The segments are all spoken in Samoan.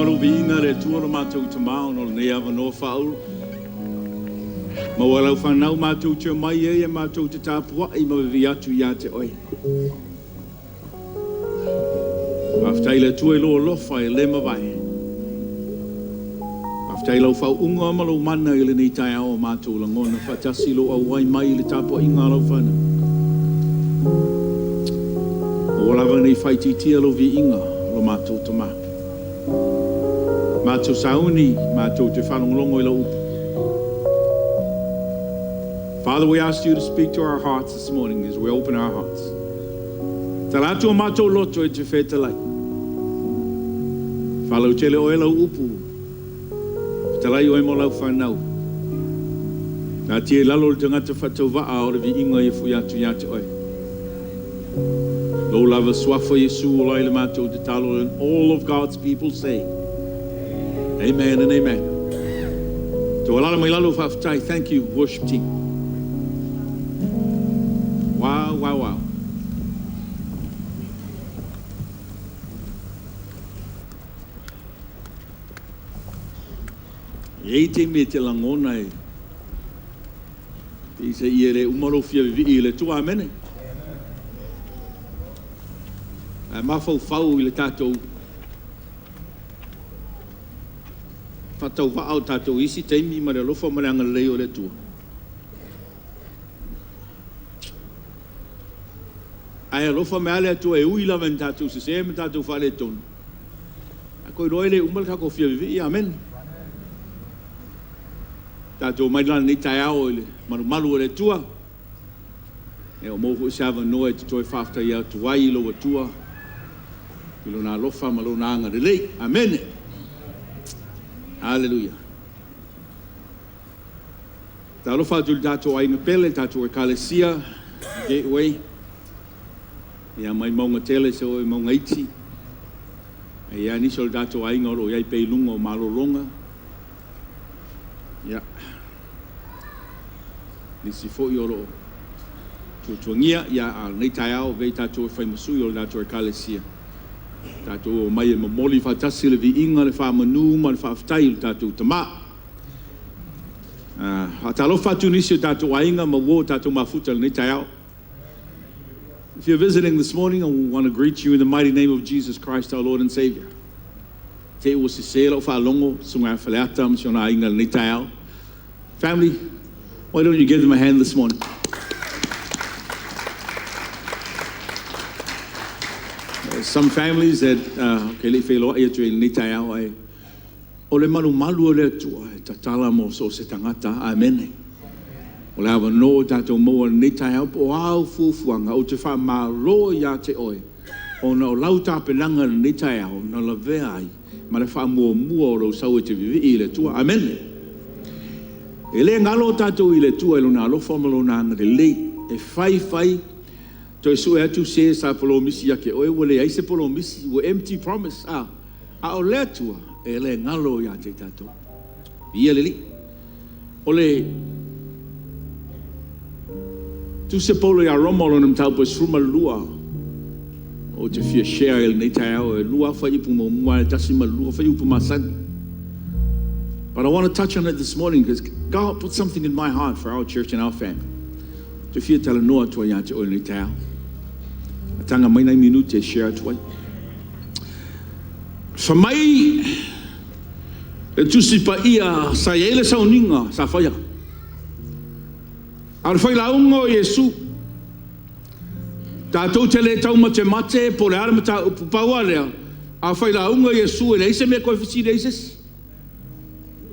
lou viiga i le Atua lo matou Tama ona o lenei avanoa faaauro. Maua lau fanau matou te omai ai e matou te tapuai ma vivii atu ia te Oe. Faafetai i le Atua i lou alofa e le mavae. Faafetai i lau faauuga ma lou mana i lenei taeao o matou lagona faatasi lou auai mai i le tapuaiga a lau fanau. Aua lava ne i faaitiitia lou viiga, lo matou Tama. Matou sauni, matou te faalogologo i lau upu. Father, we ask you to speak to our hearts this morning as we open our hearts. Tala atu o matou loto e te fetalai. Faalautele oe lau upu. Fetalai oe mo lau fanau. Taatia i lalo le tagata faatauvaa o le viiga ia fui atu ia te oe. Lou lava suafa Iesu o lai le matou tatalo and all of God's people say, Amen and amen. Taualala mai lalo faafetai. Thank you, worship team. Wow. E i ai taimi e te lagona e pei se i e le uma lou fia vivii i le Atua. Amene. Ae mafaufau i le tatou faatauvaa o tatou i isi taimi ma le alofa ma le agalelei o le Atua. Ae alofa mai lava le Atua e ui lava ina tatou sese ma tatou faaletonu. Ae koe iloa e le uma le tatou fia vivii. Amene. Tatou omai la lenei taeao i le malumalu o le Atua. E o maua foi se avanoa e te toe faafetaia atu ai i lou Atua, i lona alofa ma lona agalelei. Amene. Aleluia. Talofa atu i le tatou aiga pele, tatou ekalesia, Gateway. Ia mai mauga tele se o i mauga iti. Ia nisi o le tatou aiga o lo o iai pea i luga o malologa. Ia, nisi foi o lo o tuatuagia, ia, a o lenei taeao avea i tatou e fai ma sui o le tatou ekalesia. Tatou omai e momoli faatasi le viiga, le faamanu ma le faafetai i le tatou Tama. Faatalofa atu i nisi o tatou aiga ma uo o tatou mafuta i lenei taeao. If you're visiting this morning, I want to greet you in the mighty name of Jesus Christ, our Lord and Savior. Te ua sese lau faalogo, susuga ia Faleata ma si ona aiga i lenei taeao. Family, why don't you give them a hand this morning? There's some families that okay, le i feiloai atu i lenei taeao ae o le malumalu o le Atua e tatala mo so o se tagata. Amene. O le avanoa o tatou maua i lenei taeao po o a au fuafuaga, ou te faamalo ia te oe ona o lau tapenaga i lenei taeao na lavea ai ma le faamuamua o lou sau e te vivii i le Atua. Amene. E le galo tatou i le Atua i lona alofa ma lona agalelei. E fai fai, toe sue atu se sa polomisi ia te oe, ua leai se polomisi, ua empty promise. A o le Atua, e le galo ia te tatou. Viia le Alii. O le Tusi a Paulo ia Roma o lona mataupu e 12, ou te fia share i lenei taeao e lua fuaiupu muamua, e 1 ma le 2, fuaiupu masani. But I want to touch on it this morning because God put something in my heart for our church and our family. Te fia talanoa atu ai ia te oe lenei taeao. Ataga mai nai minute e share atu ai. Fa mai le Tusi Paia sa i ai le sauniga sa faia. A o le failauga o Iesu, tatou te le taumatemate po o le a le mataupu, pau lava lea, a failauga Iesu e leai se mea e toe fesili ai se isi.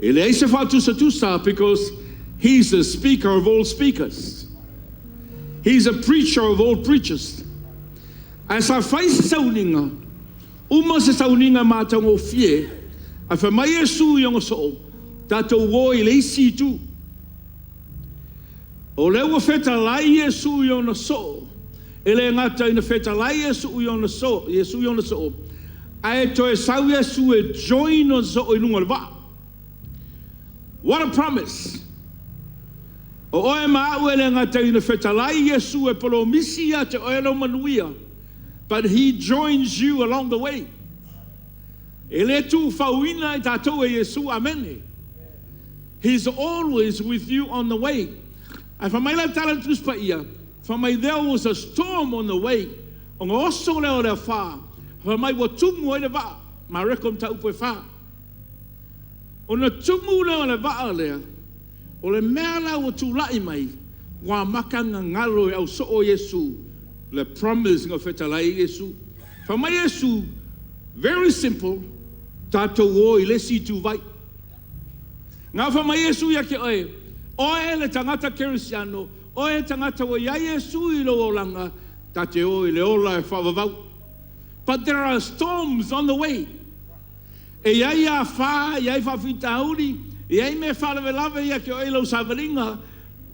E leai se faatusatusa because he's the speaker of all speakers. He's a preacher of all preachers. Ae sa fai se sauniga, uma se sauniga matagofie, ae fai mai Iesu i ona soo, tatou o i le isi itu. O lea ua fetalai Iesu i ona soo, e le gata ina fetalai Iesu i ona soo, Iesu i ona soo, ae toe sau Iesu e join ona soo i luga o le vaa. What a promise! O oe ma au e le gata ina fetalai Iesu e polomisi ia te oe lau manuia, but he joins you along the way. E le tuufauina i tatou e Iesu. Amene. He's always with you on the way. Ae fai mai la le tala a le Tusi Paia, fai mai there was a storm on the way. Ona oso lea o le afa, fai mai ua tumu ai le vaa. Mareko mataupu e 4. Ona tumu lea o le vaa lea, o le mea la ua tulai mai, ua amata ona galo e au soo o Iesu le promise na fetalai ai Iesu. Fai mai Iesu, very simple, tatou o i le isi ituvai. Na fai mai Iesu ia te oe, oe le tagata kerisiano, oe le tagata ua i ai Iesu i lou olaga, ta te o i le ola e faavavau. But there are storms on the way. E i ai afa, e i ai faafitauli, e i ai mea e faalavelave ia te oe i lau savaliga.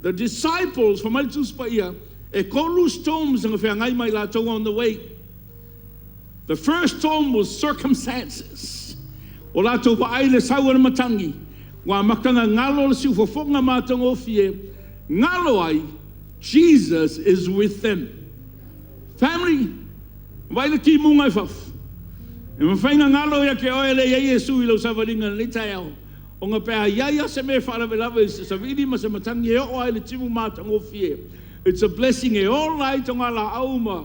The disciples, fai mai le Tusi Paia, e 3 storms na feagai ma i latou on the way. The first storm was circumstances. O latou vaai i le sau a le matagi, ua amata ona galo le siufofoga matagofie, galo ai, Jesus is with them. Family, vaai le timuga i fafo. E mafai ona galo ia te oe e le i ai Iesu i lau savaliga i lenei taeao, ona pe a i ai lava se mea e faalavelave i se savili ma se matagi e oo lava i le timu matagofie, it's a blessing e ola ai togalaau ma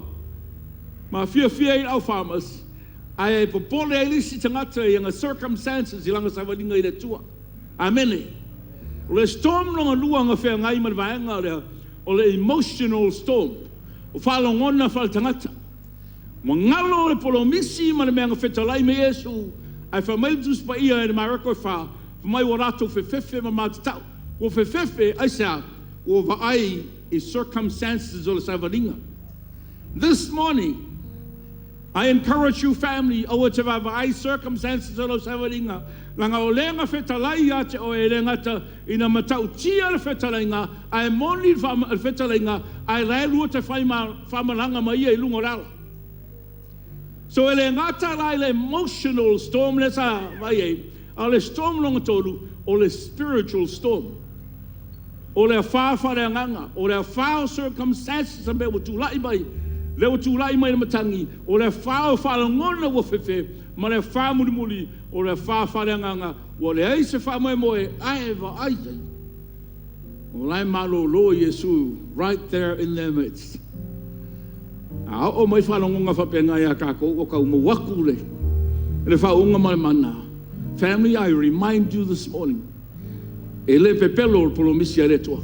mafiafia ai le au farmers, ae popole ai le isi tagata i ana circumstances i lana savaliga i le Atua. Amene. O le storm lona lua na feagai ma le vaega lea, o le emotional storm, o faalogona faaletagata. Ua galo le polomisi ma le mea na fetalai ma Iesu, ae fai mai le Tusi Paia i le Mareko e 4, fai mai ua latou fefefe ma matatau. Ua fefefe, aisea? Ua vaai i circumstances o le savaliga. This morning, I encourage you family, aua te vaavaai circumstances o lau savaliga, leaga o lea na fetalai ia te oe e le gata ina matautia le fetalaiga, ae moni le fetalaiga, ae la e lua te fai faamalaga ma ia i luga o le ala. So e le gata la i le emotional storm lea sa vaai ai, a o le storm lona tolu, o le spiritual storm. O le afa faaleagaga, o le afa o circumstances a mea ua tulai mai, lea ua tulai mai le matagi, o le afa o faalogona ua fefe, ma le afa mulimuli, o le afa faaleagaga, ua leai se faamoemoe, ae vaai i ai, o la e malolo Iesu right there in their midst. A oo mai faalogoga faapena ia tatou, ua tau mou atu le faauuga ma le mana. Family, I remind you this morning, e le pepelo le polomisi a le Atua.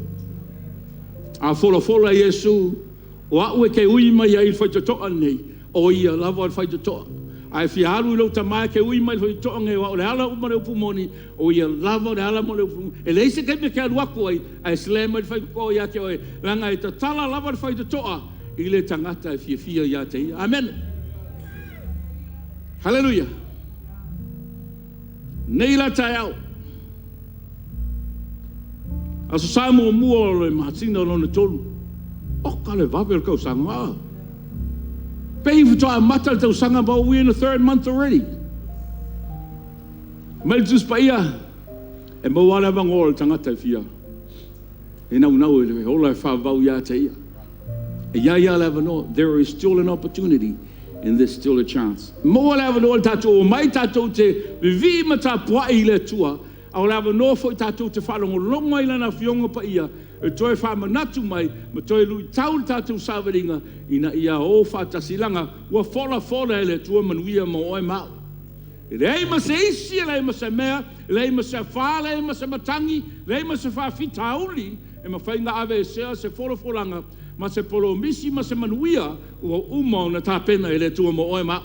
A folafola Iesu, o au e te ui mai ai i le faitotoa lenei, o ia lava le faitotoa. A e fia alu i lou tama e te ui mai i le faitotoa lenei, aua o le ala uma le upu moni, o ia lava le ala ma le upu moni. E leai se taimi e te alu atu ai, ae slam mai le faitotoa ia te oe, leaga e tatala lava le faitotoa i le tagata e fiafia ia te ia. Amene. Haleluia. Nei la taeao, Aso Sa muamua o le masina lona tolu. Oka le vave o le tausaga. Pei faatoa amata le tausaga, but we in the third month already. Mai le Tusi Paia, e maua le avanoa o le tagata e fia e naunau e le ola e faavavau ia te ia. E i ai lava le avanoa. There is still an opportunity and there's still a chance. Maua le avanoa le tatou omai tatou te vivii ma tapuai i le Atua, a o le avanoa foi tatou te faalogologo ai i Lana Afioga Paia e toe faamanatu mai ma toe luitau le tatou savaliga ina ia o faatasi, leaga ua folafola e le Atua manuia mo oe ma au. E leai ma se isi, e leai ma se mea, e leai ma se afa, leai ma se matagi, leai ma se faafitauli e mafai ona aveesea se folafolaga ma se polomisi ma se manuia ua uma ona tapena e le Atua mo oe ma au.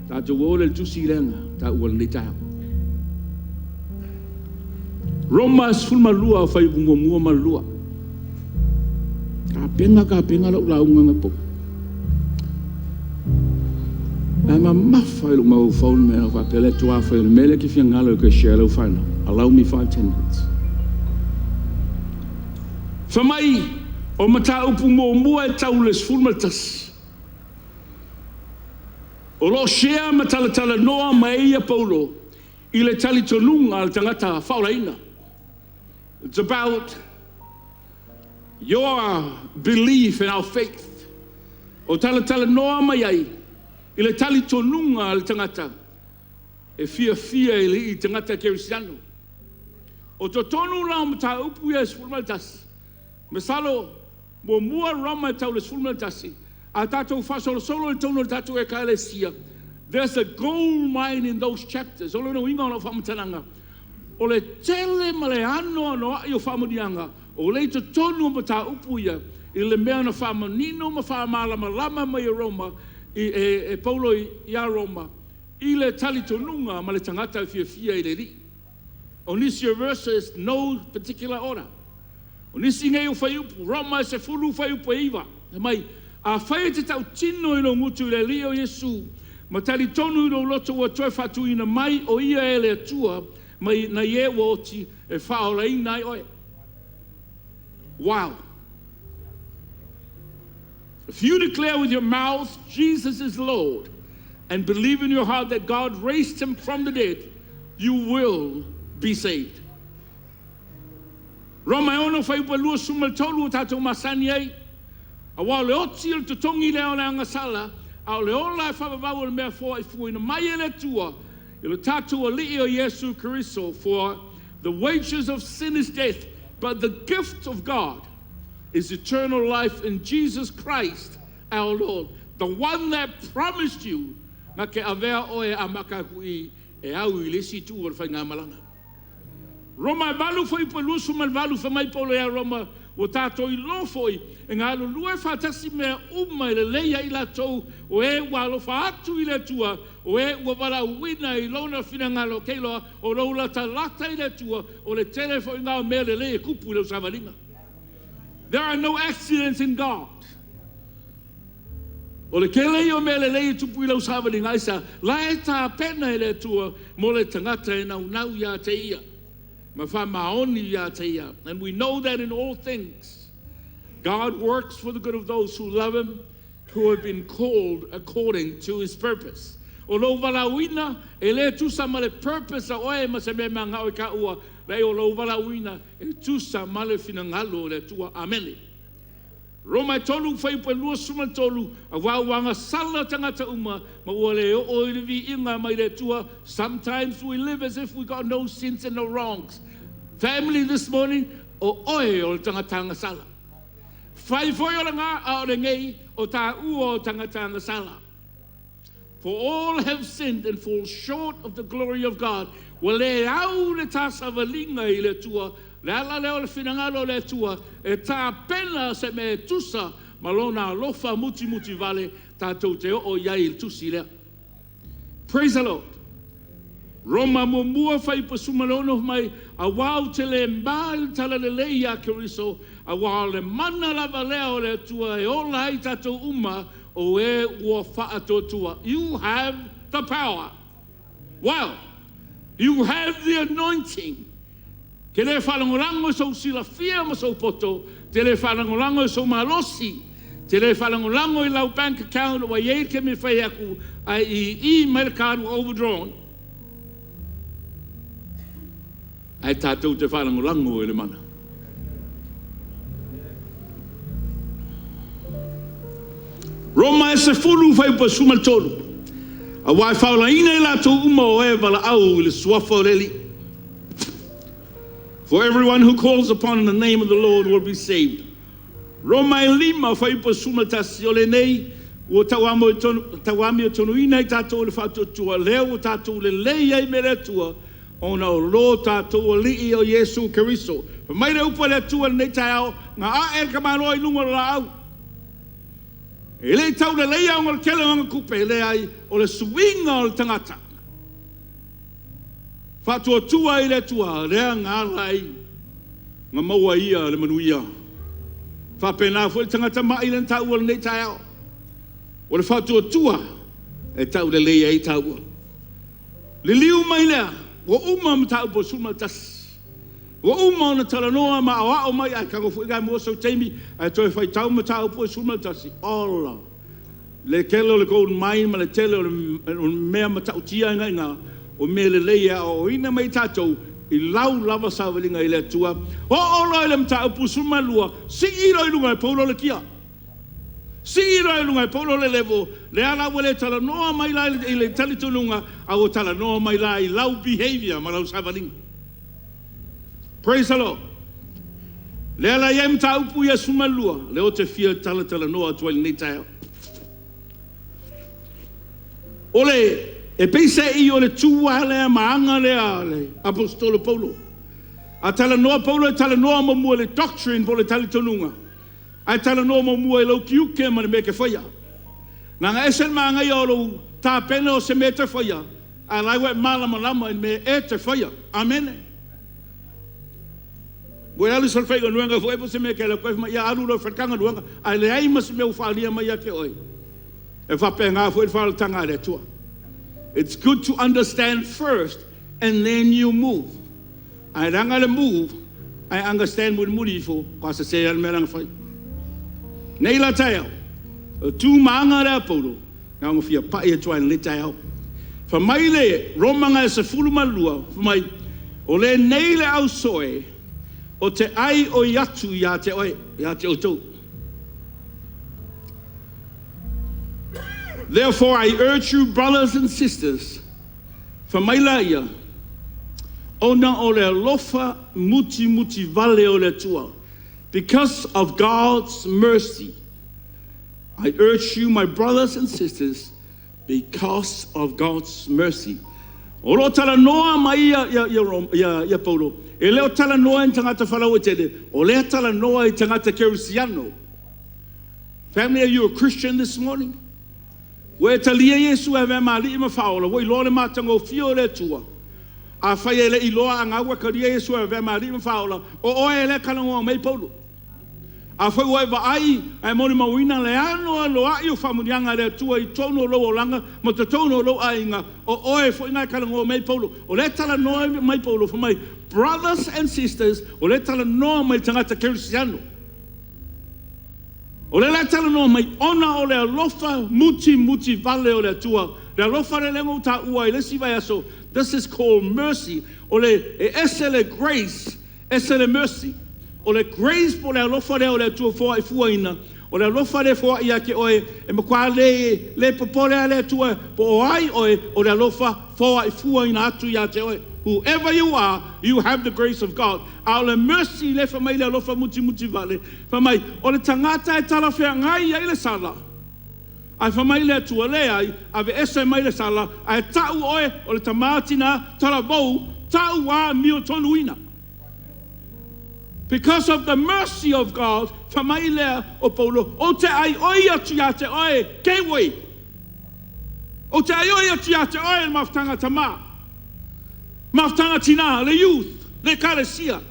Tatou o lea i le tusi lea na taua i lenei taeao. Roma 12, fuaiupu 1 ma le 2. Tapena, tapena lau lauga anapo. Ae mamafa i lou mafaufau le mea faapea le Atua afai o le mea lea e te finagalo e toe share lau fanau, allow me 5, 10 minutes. Fai mai, o mataupu muamua e tau i le 11. O lo o share ma talatalanoa mai ai Paulo i le talitonuga a le tagata faolaina. It's about your belief in our faith. O talatalanoa mai ai I le talitonuga a le tagata e fiafia i le tagata kerisiano. O totonu la o mataupu ia e 11, masalo muamua Roma e tau i le 11, a tatou faasolosolo i totonu o le tatou ekalesia, there's a gold mine in those chapters. O lona uiga o lau faamatalaga, o le tele ma le anoanoai o faamanuiaga o lea e i totonu o mataupu ia, i le mea na faamanino ma faamalamalama mai e Roma e Paulo ia Roma i le talitonuga ma le tagata e fiafia i le Alii. O nisi o verses, no particular order. O nisi nei o fuaiupu, Roma e 10 fuaiupu e 9, fai mai, afai e te tautino i lou gutu i le Alii o Iesu ma talitonu i lou loto ua toe faatuina mai o Ia e le Atua mai nai e ua oti, e faaolaina ai oe. Wow! If you declare with your mouth Jesus is Lord and believe in your heart that God raised him from the dead, you will be saved. Roma e 6 fuaiupu e 23 ua tatou masani ai. Aua o le oti o le totogi lea o le agasala, a o le ola e faavavau o le mea foai mai e le Atua i lo tatou Alii o Iesu Keriso. For the wages of sin is death, but the gift of God is eternal life in Jesus Christ our Lord. The one that promised you, na te avea oe a maka aku i e au i le isi itu o le faigamalaga. Roma e 8 fuaiupu e 28 fai mai Paulo ia Roma, ua tatou iloa foi e galulue faatasi mea uma e lelei ai i latou o e ua alofa atu i le Atua, o e ua valaauina i lona finagalo. Ke iloa o lou latalata i le Atua, o le tele foi lena o mea lelei e tupu i lau savaliga. There are no accidents in God. O le tele ia o mea lelei e tupu i lau savaliga aisea? La e tapena e le Atua mo le tagata e naunau ia te ia ma faamaoni ia te ia. And we know that in all things God works for the good of those who love Him, who have been called according to His purpose. O lou valaauina e le tusa ma le purpose a oe ma se mea e manao i ka ua, leai o lou valaauina e tusa ma le finagalo o le Atua. Amene. Roma e 3, fuaiupu e 23, aua ua agasala tagata uma, ma ua le oo i le viiga mai le Atua. Sometimes we live as if we got no sins and no wrongs. Family, this morning, o oe o le tagata agasala. Fai foi o lena, a o lenei, o taua o tagata agasala. For all have sinned and fall short of the glory of God. Ua le au le tasavaliga i le Atua. Le ala lea o le finagalo o le Atua e tapena se mea e tusa ma lona alofa mutimutivale tatou te oo i ai i le tusi lea. Praise the Lord. Roma muamua fuaiupu 16 mai, aua ou te le ma i le talalelei ia Keriso, aua o le mana lava lea o le Atua e ola ai tatou uma o e ua faatuatua. You have the power. Wow! You have the anointing. Te le faalagolago i sou silafia ma sou poto, te le faalagolago i sou malosi, te le faalagolago i lau bank account ua i ai le taimi e fai atu, ae i i mai le card ua overdrawn. Ae tatou te faalagolago i le mana. Roma e 10 fuaiupu e 13. Aua e faolaina i latou uma o e valaau i le suafa o le Alii. For everyone who calls upon the name of the Lord will be saved. Roma e 5 fuaiupu e 11, o lenei ua tauamiotonuina ai tatou i le faatuatua, lea ua tatou lelei ai me le Atua, ona o lo tatou Alii o Iesu Keriso. Fai mai le upu a le Atua i lenei taeao, na ae le tamaloa i luga o le laau. E le i tauleleia ona o le tele o ana tupe, e leai, o le suiga o le tagata. Faatuatua i le Atua, lea na ala ai ona maua e ia le manuia. E faapena foi le tagata mai lea na taua i lenei taeao. O le faatuatua e taulelei ai taua. Liliu mai lea, ua uma mataupu e 11. Ua uma ona talanoa ma aoao mai, ae tago foi la e maua sou taimi ae toe faitau mataupu e 11. Ola! Le tele o le gold mine ma le tele o le mea matautia lena e i ina, o mea lelei e aoaoina mai ai tatou i lau lava savaliga i le Atua. Oo loa i le mataupu 12, sii loa i luga e pou loa le kia. Sii loa i luga e Paulo le level, lea la ua le talanoa mai la i le talitonuga, a ua talanoa mai la i lau behavior ma lau savaliga. Praise the Lord. Lea la e i ai mataupu ia 12, lea ou te fia talatalanoa atu ai i lenei taeao. O le e peiseai o le tu lava lea ma aga lea a le Aposetolo Paulo. A talanoa Paulo e talanoa muamua i le doctrine po o le talitonuga, ae talanoa muamua i lou tiute ma le mea e te faia. Leaga e ese le manaia o lou tapena o se mea e te faia, a o la e ua e malamalama i le mea e te faia. Amene. Ua e alu i sona faigaluega foi po o se mea e te alu atu ai, fai mai, ia alu loa e fai le ta galuega, ae leai ma se mea o faaalia mai ia te oe. E faapena foi le faaolataga a le Atua. It's good to understand first and then you move. Ae leaga le move ae understand mulimuli ifo, matua sese lava le mea la na fai. Nei la taeao, o tu ma aga lea a Paulo, na ona fia pai atu lava i lenei taeao. Fai mai le Roma 12, fai mai, o lenei le ausoe ou te aioi atu ia te oe, ia te outou. Therefore, I urge you, brothers and sisters, fai mai laia, ona o le alofa mutimutivale o le Atua. Because of God's mercy, I urge you, my brothers and sisters, because of God's mercy. O lo o talanoa mai ia Paulo, e le o talanoa i ni tagata faalauaitele, o lea e talanoa i tagata kerisiano. Family, are you a Christian this morning? Ua e talia Iesu e avea ma Alii ma Faaola, ua iloa le matagofie o le Atua. Afai e le i iloa, a o lena ua e talia Iesu e avea ma Alii ma Faaola, o oe lea e talanoa mai ai Paulo. Afai ua e vaai ae molimauina le anoanoai o faamanuiaga a le Atua i totonu o lou olaga ma totonu o lou aiga, o oe foi lena e talanoa mai ai Paulo. O lea e talanoa mai Paulo fai mai, brothers and sisters, o lea e talanoa mai i tagata kerisiano. O lea la e talanoa mai ona o le alofa mutimutivale o le Atua. Le alofa lea na ou taua i le isi vaiaso, this is called mercy. O le, e ese le grace, ese le mercy. O le grace po o le alofa lea o le Atua foai fuaina, o le alofa lea e foai ia te oe, e matua le, le popole lava le Atua po o ai oe, o le alofa foai fuaina atu ia te oe. Whoever you are, you have the grace of God. A o le mercy lea e fai mai le alofa mutimutivale, fai mai, o le tagata e talafeagai ai le sala, ae fai mai le Atua, leai, aveese mai le sala, ae tau oe o le tama tina talavou, tau amiotonuina. Because of the mercy of God, fai mai lea o Paulo, ou te aioi atu ia te oe, Gateway. Ou te aioi atu ia te oe le mafutaga tama, mafutaga tina, le youth, le ekalesia,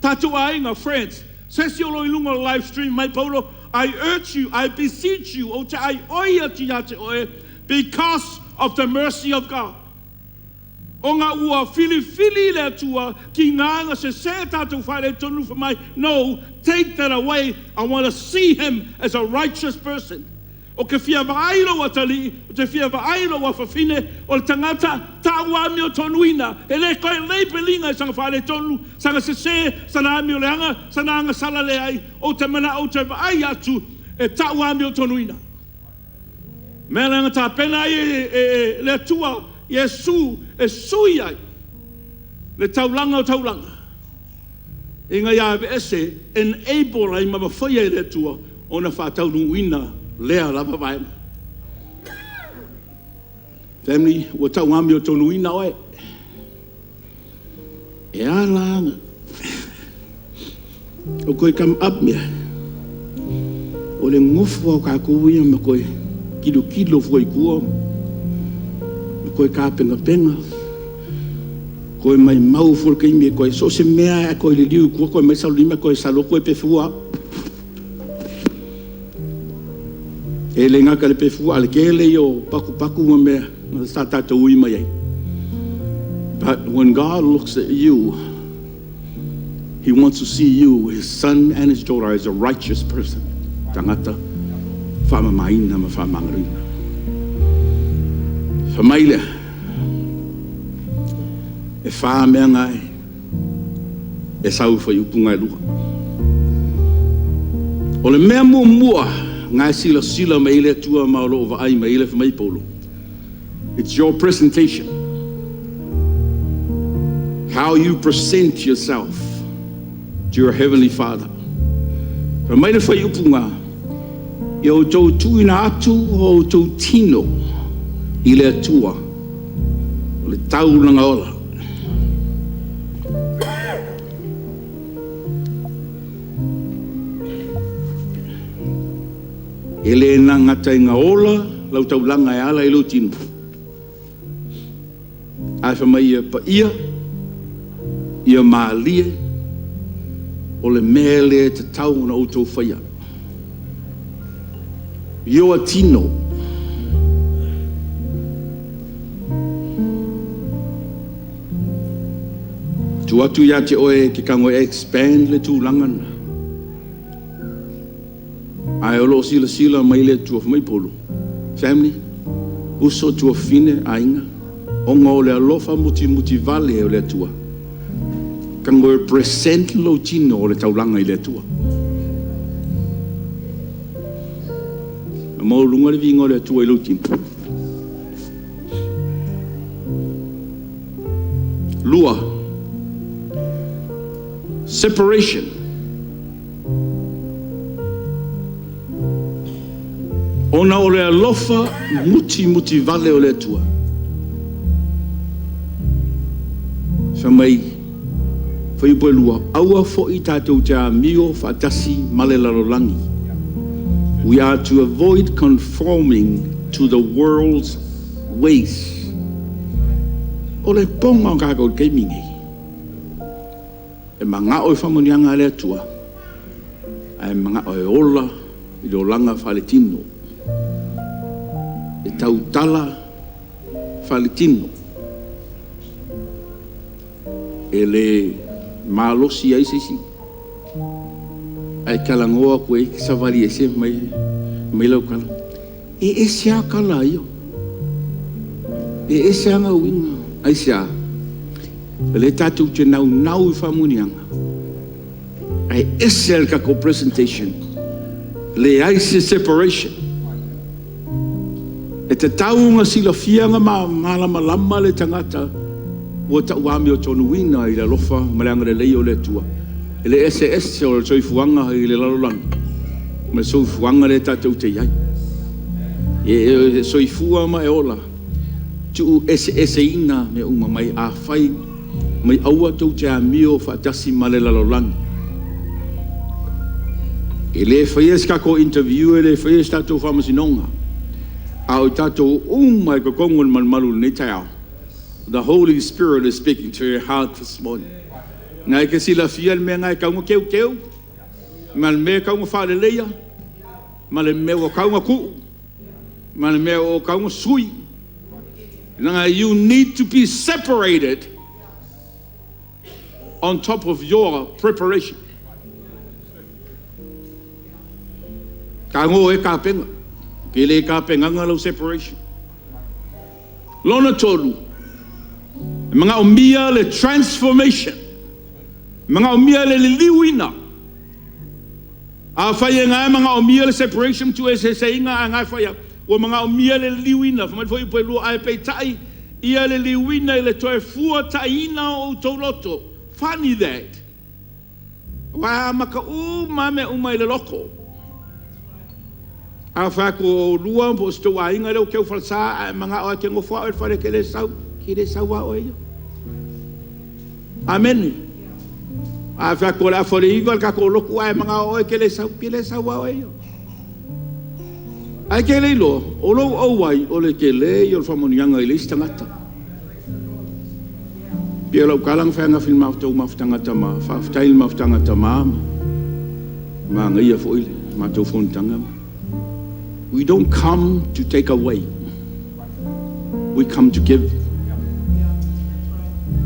tatou aiga, friends, se isi o lo o i luga o le live stream mai Paulo, I urge you, I beseech you, ou te aioi atu ia te oe, because of the mercy of God. Ona ua filifili le Atua tiga na sese tatou faaletonu fai mai, no, take that away, I want to see him as a righteous person. Ou te fia vaai lou atalii, ou te fia vaai lou afafine, o le tagata tau amiotonuina, e le toe label ina i sana faaletonu, sana sese, sana amioleaga, sana agasala leai. Ou te manao ou te vaai atu e tau amiotonuina. O le mea lea na tapena ai e le Atua Iesu e sui ai le taulaga o taulaga, ina ia aveese, enable ai ma mafai ai e le Atua ona faataunuuina lea lava vaega. Family, ua tau amiotonuina oe. E ala la ona toe come up mea, o le nonofo lava o tatou ia ma toe tilotilo fua i tua ma toe tapenapena, toe maumau foi le taimi e toe… so o se mea lava e toe liliu i tua toe aumai sau lima toe sau loa toe pefua au. E le gata i le pefua a o le tele ia o patupatu ma mea sa tatou ui mai ai. But when God looks at you, He wants to see you, His son and His daughter, as a righteous person. Tagata faamamaina ma faamagaloina. Fai mai lea, e fa mea na e sau i fuaiupu na e lua. O le mea muamua Lena e silasila mai ai le Atua ma o lo o vaai mai ai le fai mai Paulo. It's your presentation. How you present yourself to your heavenly Father. Fai mai le fuaiupu, ia outou tuuina atu o outou tino i le Atua, o le taulaga ola. E le gata ina ola lau taulaga e ala i lou tino, ae fai mai ia paia, ia malie, o le mea lea e tatau ona outou faia. Your tino. Tuu atu ia te oe e te tago e expand le tulaga lena. Ae o lo o silasila mai le Atua, fai mai Paulo, family, uso, tuafafine, aiga, ona o le alofa mutimutivale o le Atua, tago e present lou tino o le taulaga i le Atua. E maualuga le viiga o le Atua i lou tino. Lua, separation. Ona o le alofa mutimutivale o le Atua. Fai mai, fuaiupu 2, aua foi tatou te amio faatasi ma le lalolagi. We are to avoid conforming to the world's ways. O le poga o tatou taimi nei, e manao i faamanuiaga a le Atua, ae manao e ola i le olaga faaletino, e tautala faaletino, e le malosi ai se isi ae talanoa atu ai, savali ese mai mai lau tala. E ese lava tala a ia. E ese lava uiga. Aisea? O lea tatou te naunau i faamanuiaga, ae ese le tatou presentation. Leai se separation. E tatau ona silafia ma malamalama le tagata ua tauamiotonuina i le alofa ma le agalelei o le Atua. E le eseese o le soifuaga i le lalolagi ma le soifuaga lea tatou te i ai. E soifua ma e ola, tuueseeseina mea uma mai. Afai mai aua tou te amio faatasi ma le lalolagi. E le faia se tatou interview, e le faia se tatou faamasinoga, a o tatou uma i totonu o le malumalu i lenei taeao. The Holy Spirit is speaking to your heart this morning. Na e te silafia le mea na e tau na teuteu, ma le mea e tau na faaleleia, ma le mea ua tau na tuu, ma le mea ua tau na sui. Leaga you need to be separated on top of your preparation. Tago e tapena, ke le tapenaga lau separation. Lona tolu, e manaomia le transformation, e manaomia le liliuina. Afai e na e manaomia le separation, tuueseeseina, a na e fai atu, ua manaomia le liliuina. Fai mai le fuaiupu 2, ae peitai, ia liliuina i le toe fuataiina o outou loto. Funny that. Aua amata uma mea uma i le loto. A fai atu o oulua po o si tou aiga lea ua teu falesa, ae manao e te nofo lava oe i le fale e te le sau, e te le sau lava oe ia. Amene. A fai atu o le a 8:30 le tatou lotu ae manao oe e te le sau, e te le sau lava oe ia. Ae te le iloa, o lou auai o le tele ia o le faamanuiaga i le isi tagata. Pei o lau tala na fai ananafi i le matou mafutaga tama, faafetai i le mafutaga tama ma manaia foi le matou fonotaga. We don't come to take away. We come to give.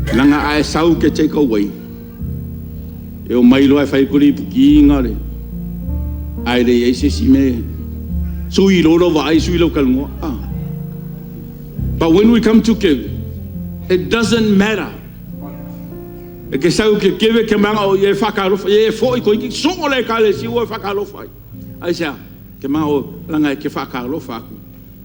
Leaga a e sau ke take away, e o mai loa e fai ku le ipuki le, ae le i ai se isi mea, sui lo lo vaai, sui lau talanoa. Ah. But when we come to give, it doesn't matter. E ke sau ke give ke manga o ie whakalofa, ie foi ko iki so le ka le si o whakalofa. Ai sea, Ke manao leaga e te faatalofa atu,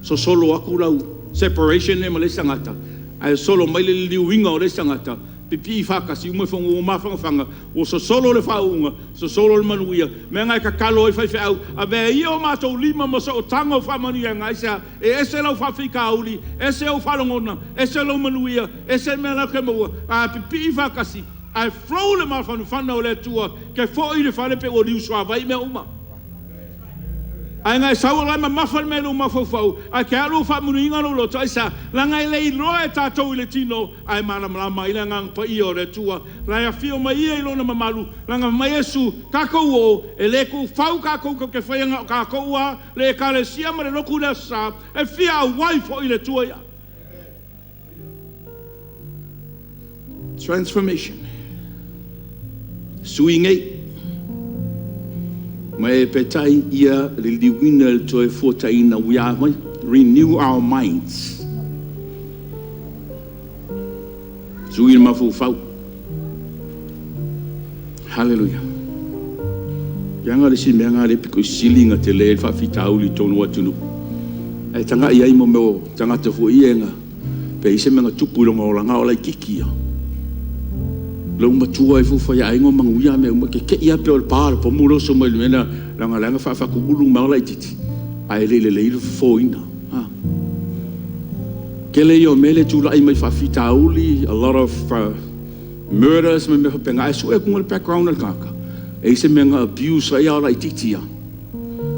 sosolo atu lau separation lea ma le isi tagata, ae sosolo mai le liliuina o le isi tagata, pipii faatasi uma ifo ua mafanafana, ua sosolo le faauuga, sosolo le manuia. O le mea lena e tatalo ai faifeau, avea ia o matou lima ma sootaga o faamanuiaga. Aisea? E ese lau faafitauli, ese ou faalogona, ese lou manuia, ese le mea la e te maua, a pipii faatasi, ae flow le mafanafana o le Atua, e te foi i le fale pei ua liusuavai mea uma. Ae na e sau o la e mamafa le mea i lou mafaufau, ae te alu ua faamanuiaina lou loto. Aisea? Leaga e le iloa e tatou i le tino, ae malamalama ai le Agaga Paia o le Atua. O la e afio mai Ia i Lona mamalu, leaga fai mai Iesu, tatou o, e le tuufau tatou tatou te faia na o tatou lava le ekalesia ma le lotu i le Aso Sa, e fia auai foi le Atua ia. Transformation. Sui nei. Ma e peitai ia liliuina i le Toefuataiga. We are renew our minds. Sui le mafaufau. Hallelujah. Leaga le isi mea lena lea e pito i sili ona tele ai le faafitauli i totonu o atunuu. Ae tagai i ai mo mea o tagata foi ia na pe i ai se mea na tupu i lona olaga a o laitiiti ia. Lou matua ifo faiaina o manuia mea uma, te i lava pei o le pa o le pomu le oso mai le mea lea, leaga o la e na faafatululu mai lava o laitiiti, ae le i lelei le fofoina. Tele ia o mea lea e tulai mai faafitauli, a lot of murders ma mea faapena. Ae sue atu le background o le tagata, e i ai se mea na abuse ai a o laitiiti ia.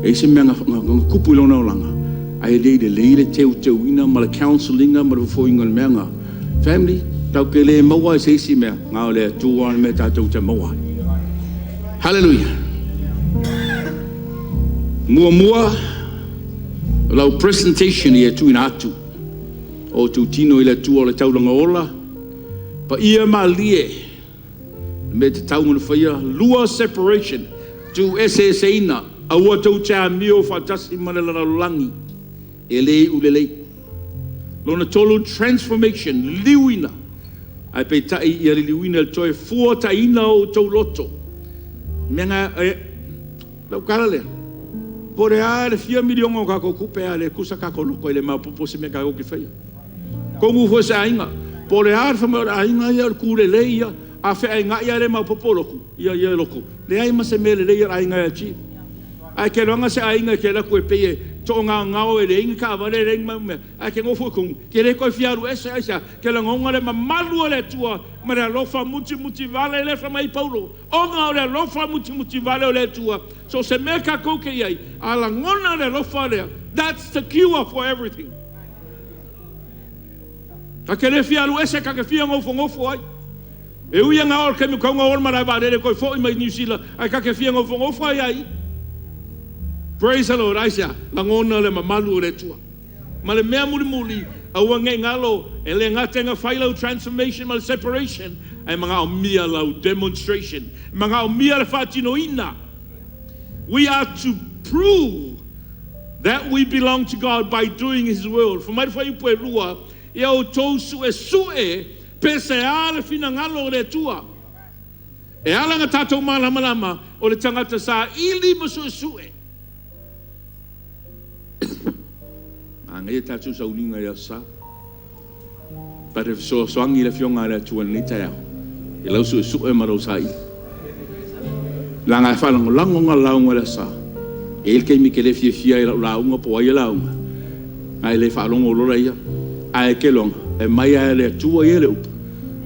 E i ai se mea na tupu i lona olaga, ae le i lelei le teuteuina ma le counsel ina ma le fofoina o le mea lena. Family, tatou te le maua lava i se isi mea, na o le Atua le mea tatou te maua ai. Hallelujah. Muamua, lau presentation ia tuuina atu o outou tino i le Atua o le taulaga ola, paia malie, le mea e tatau ona faia. Lua, separation, tuueseeseina, aua tou te amio faatasi ma le lalolagi, e le iu lelei. Lona tolu, transformation, liliuina, ae peitai ia liliuina i le toefuataiga o outou loto. O le mea lena, lau tala lea, po o le a le fia miliona o tatou tupe, a le tusa tatou loto, e le maopoopo se mea tatou te faia. Atonu foi o se aiga, po o le a le fai mai o le aiga ia o le tulelei ia, a feainai lava e le maopoopo lotu, ia loto, leai ma se mea lelei a le aiga e achieve. Ae e te iloaga se aiga e te alu atu e pei e toagaogao e leai ni taavale leai ni mea, ae te nofo i totonu, e te le toe fia alu ese. Aisea? E te lagona le mamalu o le Atua ma le alofa mutimutivale lea e fai mai ai Paulo, ona o le alofa mutimutivale o le Atua, so o se mea tatou te i ai, a lagona le alofa lea, that's the cure for everything. Ta te le fia alu ese, ta te fia nofonofo ai. E ui lava o le taimi e tatau ona o le malae vaalele toe foi mai Niu Sila, ae ta te fia nofonofo ai lava i i. Praise the Lord. Aisea? Lagona le mamalu o le Atua. Ma le mea mulimuli, aua ne i galo, e le gata ina fai lau transformation ma le separation, ae manaomia lau demonstration. E manaomia le faatinoina. We are to prove that we belong to God by doing His will. Fai mai le fuaiupu e 2, ia outou suesue pe se a le finagalo o le Atua. E ala na tatou malamalama o le tagata saili ma suesue. Manaia tatou sauniga i Aso Sa. Pa fesoasoani le Afioga a le Atua i lenei taeao i lau suesue ma lau saili. Leaga e faalagolago na lauga i le Aso Sa. E i ai le taimi e te le fiafia ai i lau lauga po o ai e lauga, ae le faalogo loa ia. Ae te iloaga, e mai lava e le Atua ia le upu,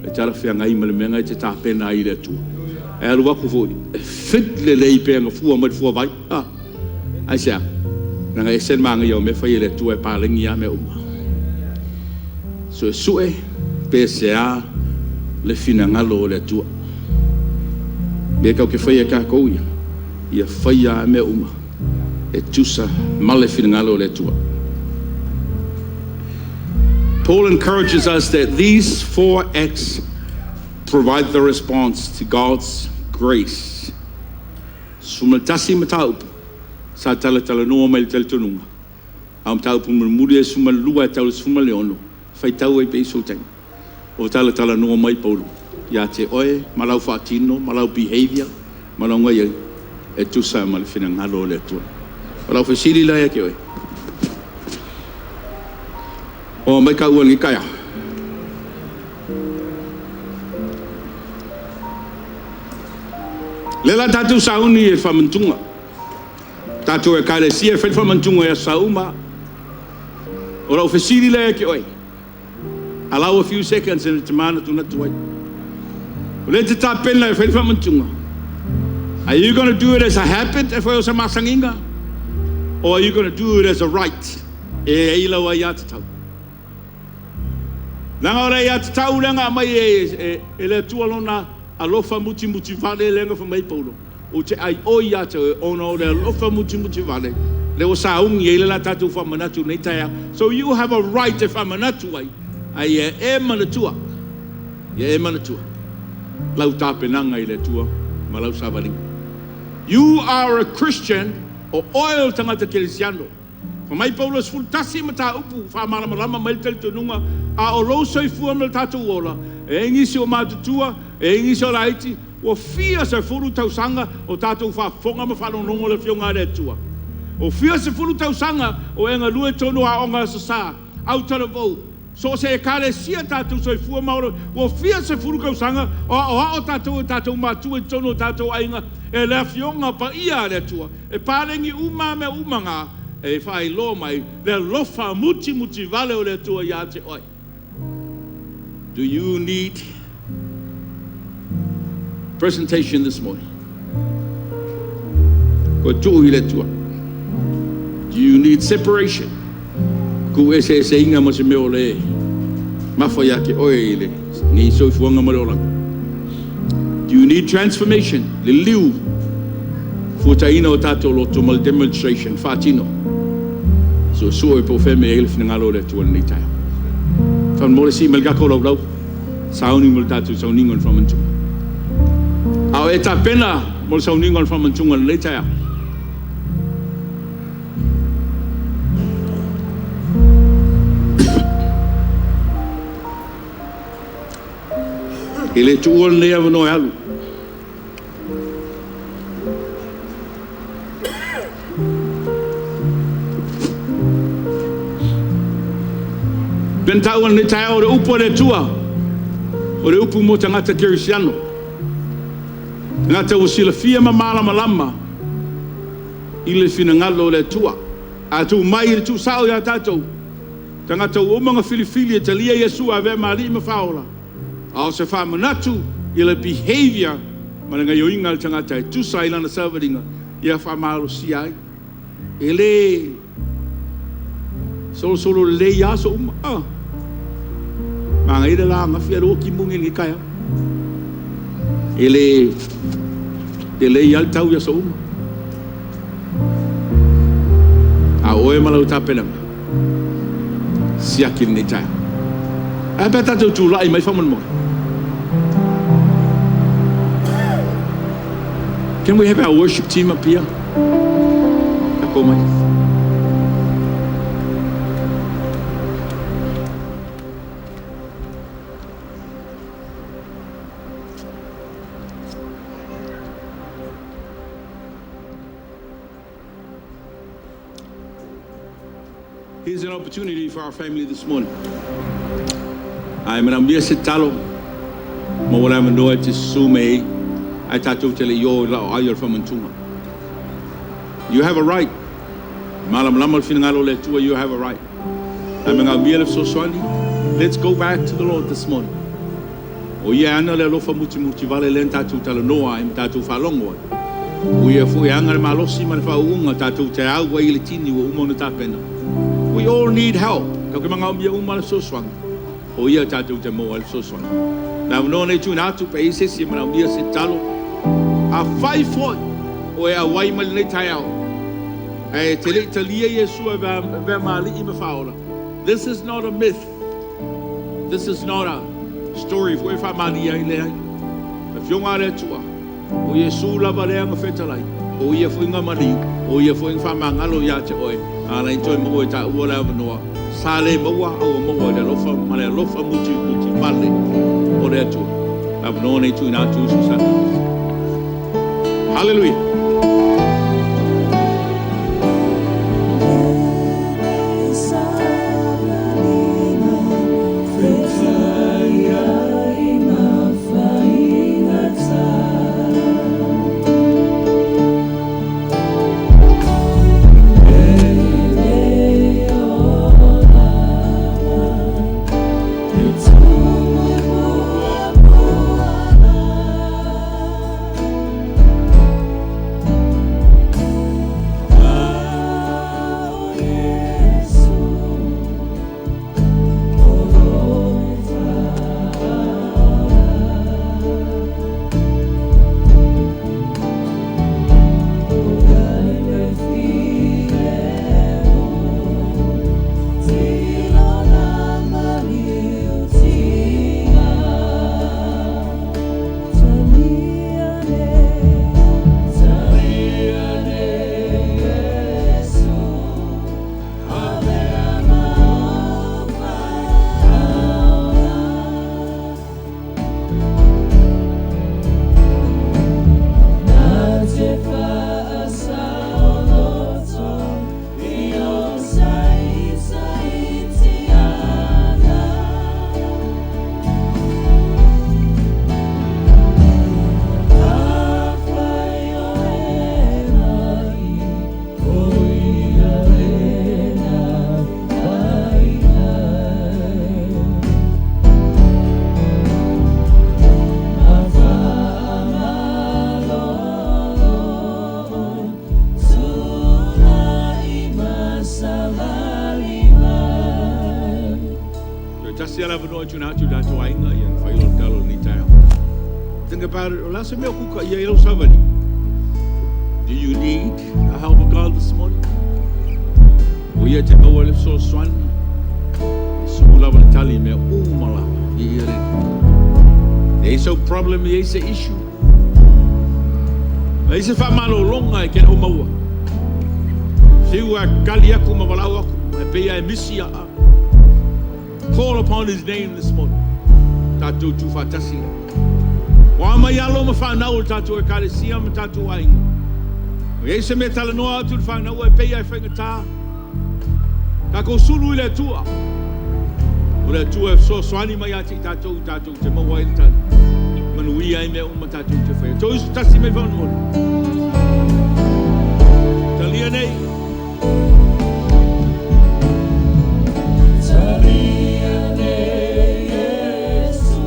e talafeagai ma le mea lena e te tapena ai i le Atua. E alu atu foi, e fit lelei pe na fua mai le fuavai. Ah. Aisea? Leaga e ese le manaia o mea fai e le Atua e paleni lava mea uma. Suesue pe se a le finagalo o le Atua. Mea tatou te faia e tatou ia, ia faia lava mea uma e tusa ma le finagalo o le Atua. Paul encourages us that these four acts provide the response to God's grace. 11 mataupu sa talatalanoa mai le talitonuga. A o mataupu mulimuli e 12 e tau le 16, faitau ai pea i sou taimi. O talatalanoa mai Paulo, ia te oe ma lau faatino ma lau behavior ma lau gaiai, e tusa ma le finagalo o le Atua. O lau fesili la ia te oe. O mai ka ua ni kaya. Le la tatou sauni e faamanatuga. Tatou ekalesia e fai le faamanatuga i aso sauma. O lau fesili lea ia te oe. Allow a few seconds e te manatunatu ai. O lea e te tapena e fai le faamanatuga. Are you going to do it as a habit e fai o se masaniga? Or are you going to do it as a right? E i ai lau aiatatau. Leaga o le aiatatau lea na aumai e le Atua Lona alofa mutimutivale lea na fai mai ai Paulo, ou te aioi ia te oe ona o le alofa mutimutivale lea ua sauni ai le la tatou faamanatu i lenei taeao. So you have a right e faamanatu ai, a ia e manatua, ia e manatua lau tapenaga i le Atua ma lau savaliga. You are a Christian, o oe o le tagata kerisiano. Fai mai Paulo e 11 mataupu faamalamalama mai le talitonuga, a o lou soifua ma le tatou ola, e i ai nisi o matutua, e i ai nisi o laiti, ua fia sefulu tausaga o tatou faafofoga ma faalogologo i le Afioga a le Atua. Ua fia sefulu tausaga o e galue i totonu o aoga Aso Sa, autalavou, so o se ekalesia tatou soifua ma ola ai, ua fia sefulu tausaga o aoao tatou e tatou matua i totonu o tatou aiga e le Afioga Paia a le Atua. E paleni uma lava mea uma na e faailoa mai le alofa mutimutivale o le Atua ia te oe. Do you need presentation this morning? Koe tuu i le Atua. Do you need separation? Ku eseeseina ma se mea o le mafa ia te oe i lenei soifuaga ma le olaga. Do you need transformation? Liliu, fuataina o tatou loto ma le demonstration, faatino. Suesue po o fea e i ai le finagalo o le Atua i lenei taeao. Faamolemole sii mai le tatou laulau, sauni mo le tatou sauniga o le faamanatuga. A o e tapena mo le sauniga o le faamanatuga i lenei taeao. E le tuua lenei avanoa e alu. Pei ona taua i lenei taeao, o le upu a le Atua, o le upu mo tagata kerisiano, tagata ua silafia ma malamalama i le finagalo o le Atua. A tuu mai i le tuusao ia tatou, tagata ua uma ona filifili e talia Iesu e avea ma Alii ma Faaola, a o se faamanatu i le behavior ma le gaoioiga a le tagata e tusa ai lana savaliga, ia faamalosia ai. E le solosolo lelei lava aso uma. Ah. Manaia le la ananafi ae o lea ua timuga i lenei taeao. E le lelei lava le tau i aso uma. A o oe ma lau tapenaga, siaki lenei taeao. Ae a pe a tatou tulai mai faamolemole? Can we have our worship team up here? Tatou mai. Here's an opportunity for our family this morning. Ae manaomia se tatalo maua le avanoa e te susu mai ai ae tatou te le i o i lau ai o le faamanatuga. You have a right. Malamalama le finagalo o le Atua, you have a right. Ae manaomia le fesoasoani. Let's go back to the Lord this morning. O ia e ana le alofa mutimutivale lea na tatou talanoa ai ma tatou faalogo ai. O ia foi e ana le malosi ma le faauuga tatou te au ai i le tini ua uma ona tapena. We all need help. Tatou te manaomia uma le fesoasoani. O ia tatou te maua ai le fesoasoani. Le avanoa nei tuuina atu pe i ai se isi e manaomia se tatalo. Afai foi o e auai mai lenei taeao, ae te le i talia Iesu e avea ma Alii ma Faaola, this is not a myth. This is not a story foi e faamalie ai, leai. Le Afioga a le Atua, o Iesu lava lea na fetalai, o ia foi na maliu, o ia foi na faamagalo ia te oe, a na toe maua e taua le avanoa, sa le maua a ua maua i le alofa ma le alofa mutimutivale o le Atua. Le avanoa nei tuuina atu usu sa. Hallelujah. Tasi lava le avanoa e tuuina atu i le tatou aiga ona fai lea o le tatalo i lenei taeao. Think about it, o le a se mea o kuka i ai lau savaliga? Do you need the help of God this morning? O ia e te maua ai le fesoasoani. E Iesu lava le tali i mea uma lava. Viia le Alii. E leai sau problem, e leai se issue, leai se faamalologa e te le o maua. Fiu lava e kali atu ma valaau atu, ae pei lava e misi lava. Call upon His name this morning. Tatou tuufaatasi. O a mai alo ma fanau o le tatou ekalesia ma tatou aiga. E i ai se mea e talanoa atu i le fanau ae pei lava e faigata. Tatou sulu i le Atua. O le Atua e fesoasoani mai ia te i tatou, tatou te maua ai le tali. Manuia ai mea uma tatou te faia. Outou usu tasi mai faamolemole. Talia nei. Talia nei Iesu,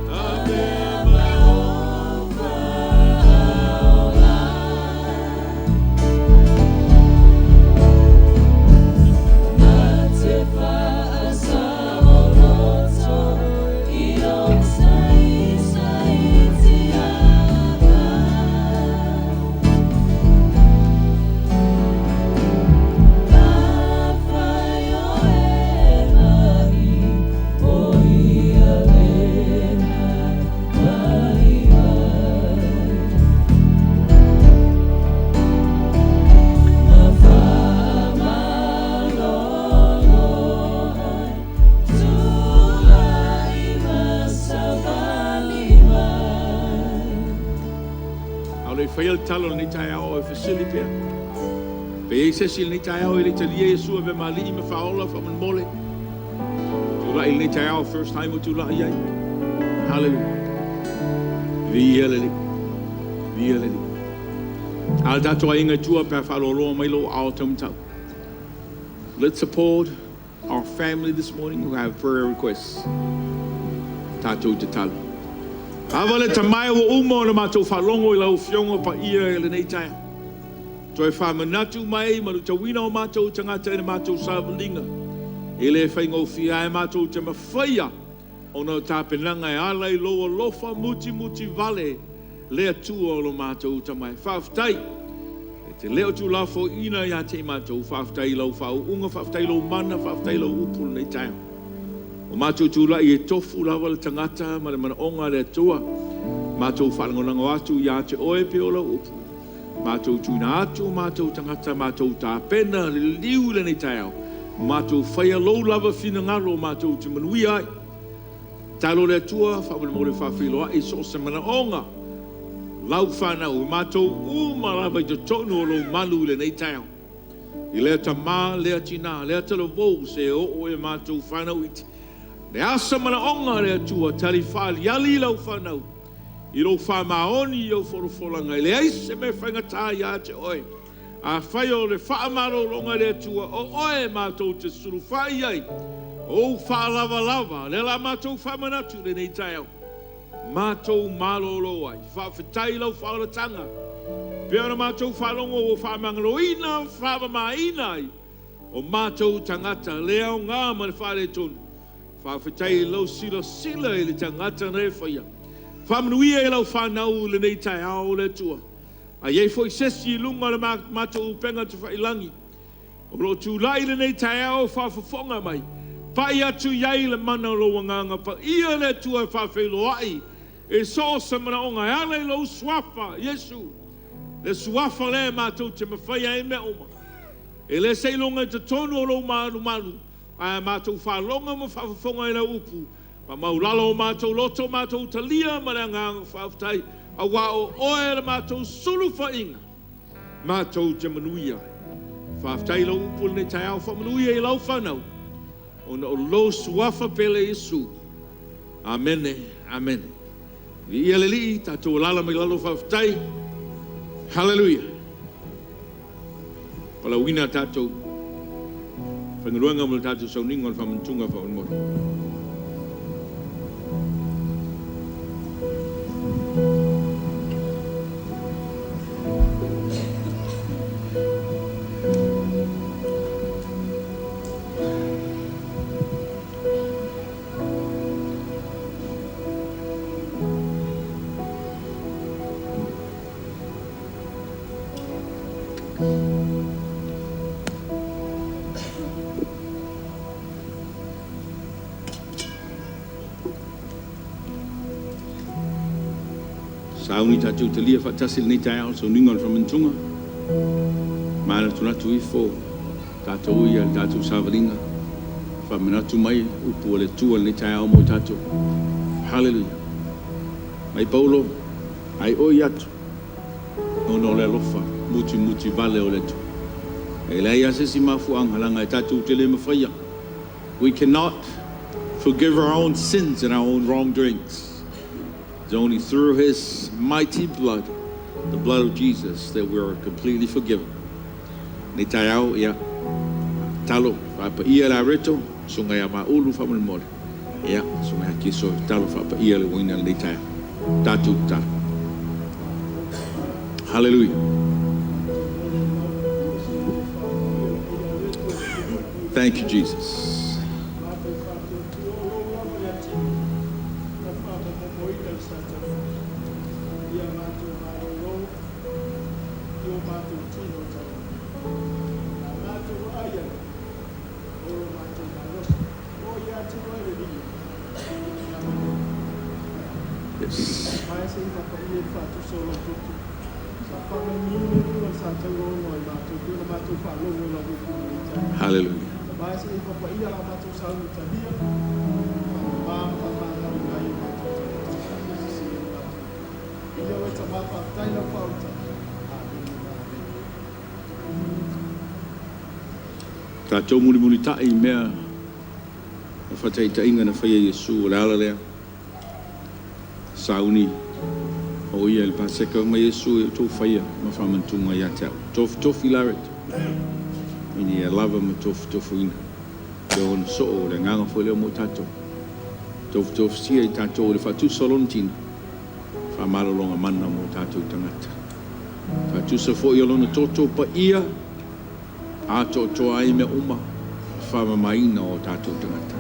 avea ma ou faaola. Na te faasaoloto i lou saisai tiaga. Afai o e ma'i, o ia lena vaivai. Na faamalolo ai, tulai ma savali mai. A o le i faia le tatalo i lenei taeao e fesili pea. Pe i ai se isi i lenei taeao e le i talia Iesu e avea ma Alii ma Faaola faamolemole. Tulai i lenei taeao, first time o tulai ai. Hallelujah. Viia le Alii. Viia le Alii. A le tatou aiga i tua pe a faaloaloa mai lou aao taumatau. Let's support our family this morning who have prayer requests. Tatou tatalo. Ava le tamae ua uma ona matou faalogo i lau afioga paia i lenei taeao. Toe faamanatu mai ma luitauina o matou tagata i le matou savaliga. E le faigofie ae matou te mafaia ona o tapenaga e ala i lou alofa mutimuti vale le Atua o lo matou tamae. Faafetai. E te le o tuulafoaiina ia te i matou. Faafetai i lau faauuga, faafetai i lou mana, faafetai i lau upu i lenei taeao. O matou tulai e tofu lava le tagata ma le manaoga a le Atua. Matou faalagolago atu ia te oe pei o lau upu. Matou tuuina atu o matou tagata, matou tapena le liliu i lenei taeao. Matou faia lou lava finagalo matou te manuia ai. Talo le Atua, faamolemole faafeiloai so o se manaoga. Lau fanau, matou uma lava i totonu o lou malu i lenei taeao. I lea tamā, lea tinā, lea talavou se oo e matou fanau iti. Le asa manaoga le Atua, tali faaliali lau fanau. I lou faamaoni i au folafolaga, e leai se mea faigata ia te oe. Afai o le faamalologa e le Atua, o oe matou te sulufai ai, o ou faalavalava, lea la matou faamanatu i lenei taeao. Matou malolo ai. Faafetai lau faaolataga. Pei ona matou faalogo ua faamagaloina, faamamaina ai, o matou tagata le aoga ma le faaletonu. Faafetai i lau silasila i le tagata na e faia. Faamanuia i lau fanau i lenei taeao le Atua. A i ai foi se isi i luga o le matou upega tafailagi, o lo o tulai i lenei taeao o faafofoga mai, pai atu i ai le mana o lou agaga paia le Atua e faafeiloai e so o se manaoga e ala i lou suafa, Iesu. Le suafa lea matou te mafaia ai mea uma. E le seiloga i totonu o lou malumalu, ae matou faalogo ma faafofoga i lau upu, faamaulalo o matou loto, matou talia ma le agaga faafetai, aua o oe le matou sulufaiga, matou te manuia. Faafetai i lau upu i lenei taeao, faamanuia i lau fanau, ona o lou suafa pele Iesu. Amene, amene. Viia le Alii, tatou alaala mai lalo faafetai. Hallelujah. Palauina tatou faigaluega ma le tatou sauniga o le faamanatuga faamolemole. Sauni tatou talia faatasi i lenei taeao le sauniga o le faamanatunga. Manatunatu ifo tatou ia i le tatou savaliga. Faamanatu mai upu a le Atua i lenei taeao mo i tatou. Haleluia. Mai Paulo, ai oi atu, ona o le alofa mutimuti vale o le Atua. E leai lava se isi mafuaaga leaga e tatou te le mafaia. We cannot forgive our own sins and our own wrongdoings. It's only through His mighty blood, the blood of Jesus, that we are completely forgiven. Nei taeao, ia, talo, faapaia le areto, susuga ia Maulu faamolemole. Ia, susuga ia Kiso, talo faapaia le uaina lenei taeao. Tatou tatalo. Hallelujah. Thank you, Jesus. Yes. Hallelujah. Tatou mulimulitai i mea ma faataitaiga na faia e Iesu, o le ala lea. Sauni o ia i le Paseka ma Iesu e outou faia ma faamanatuga ia te au. Tofutofi laret. Ina ia lava ma tofutofuina. Pe ona soo o le agaga foi lea mo tatou. Tofutofusia i tatou i le faatusa o lona tino. Faamalologa mana mo tatou tagata. Faatusa foi o lona toto paia atoatoa ai mea uma faamamaina o tatou tagata.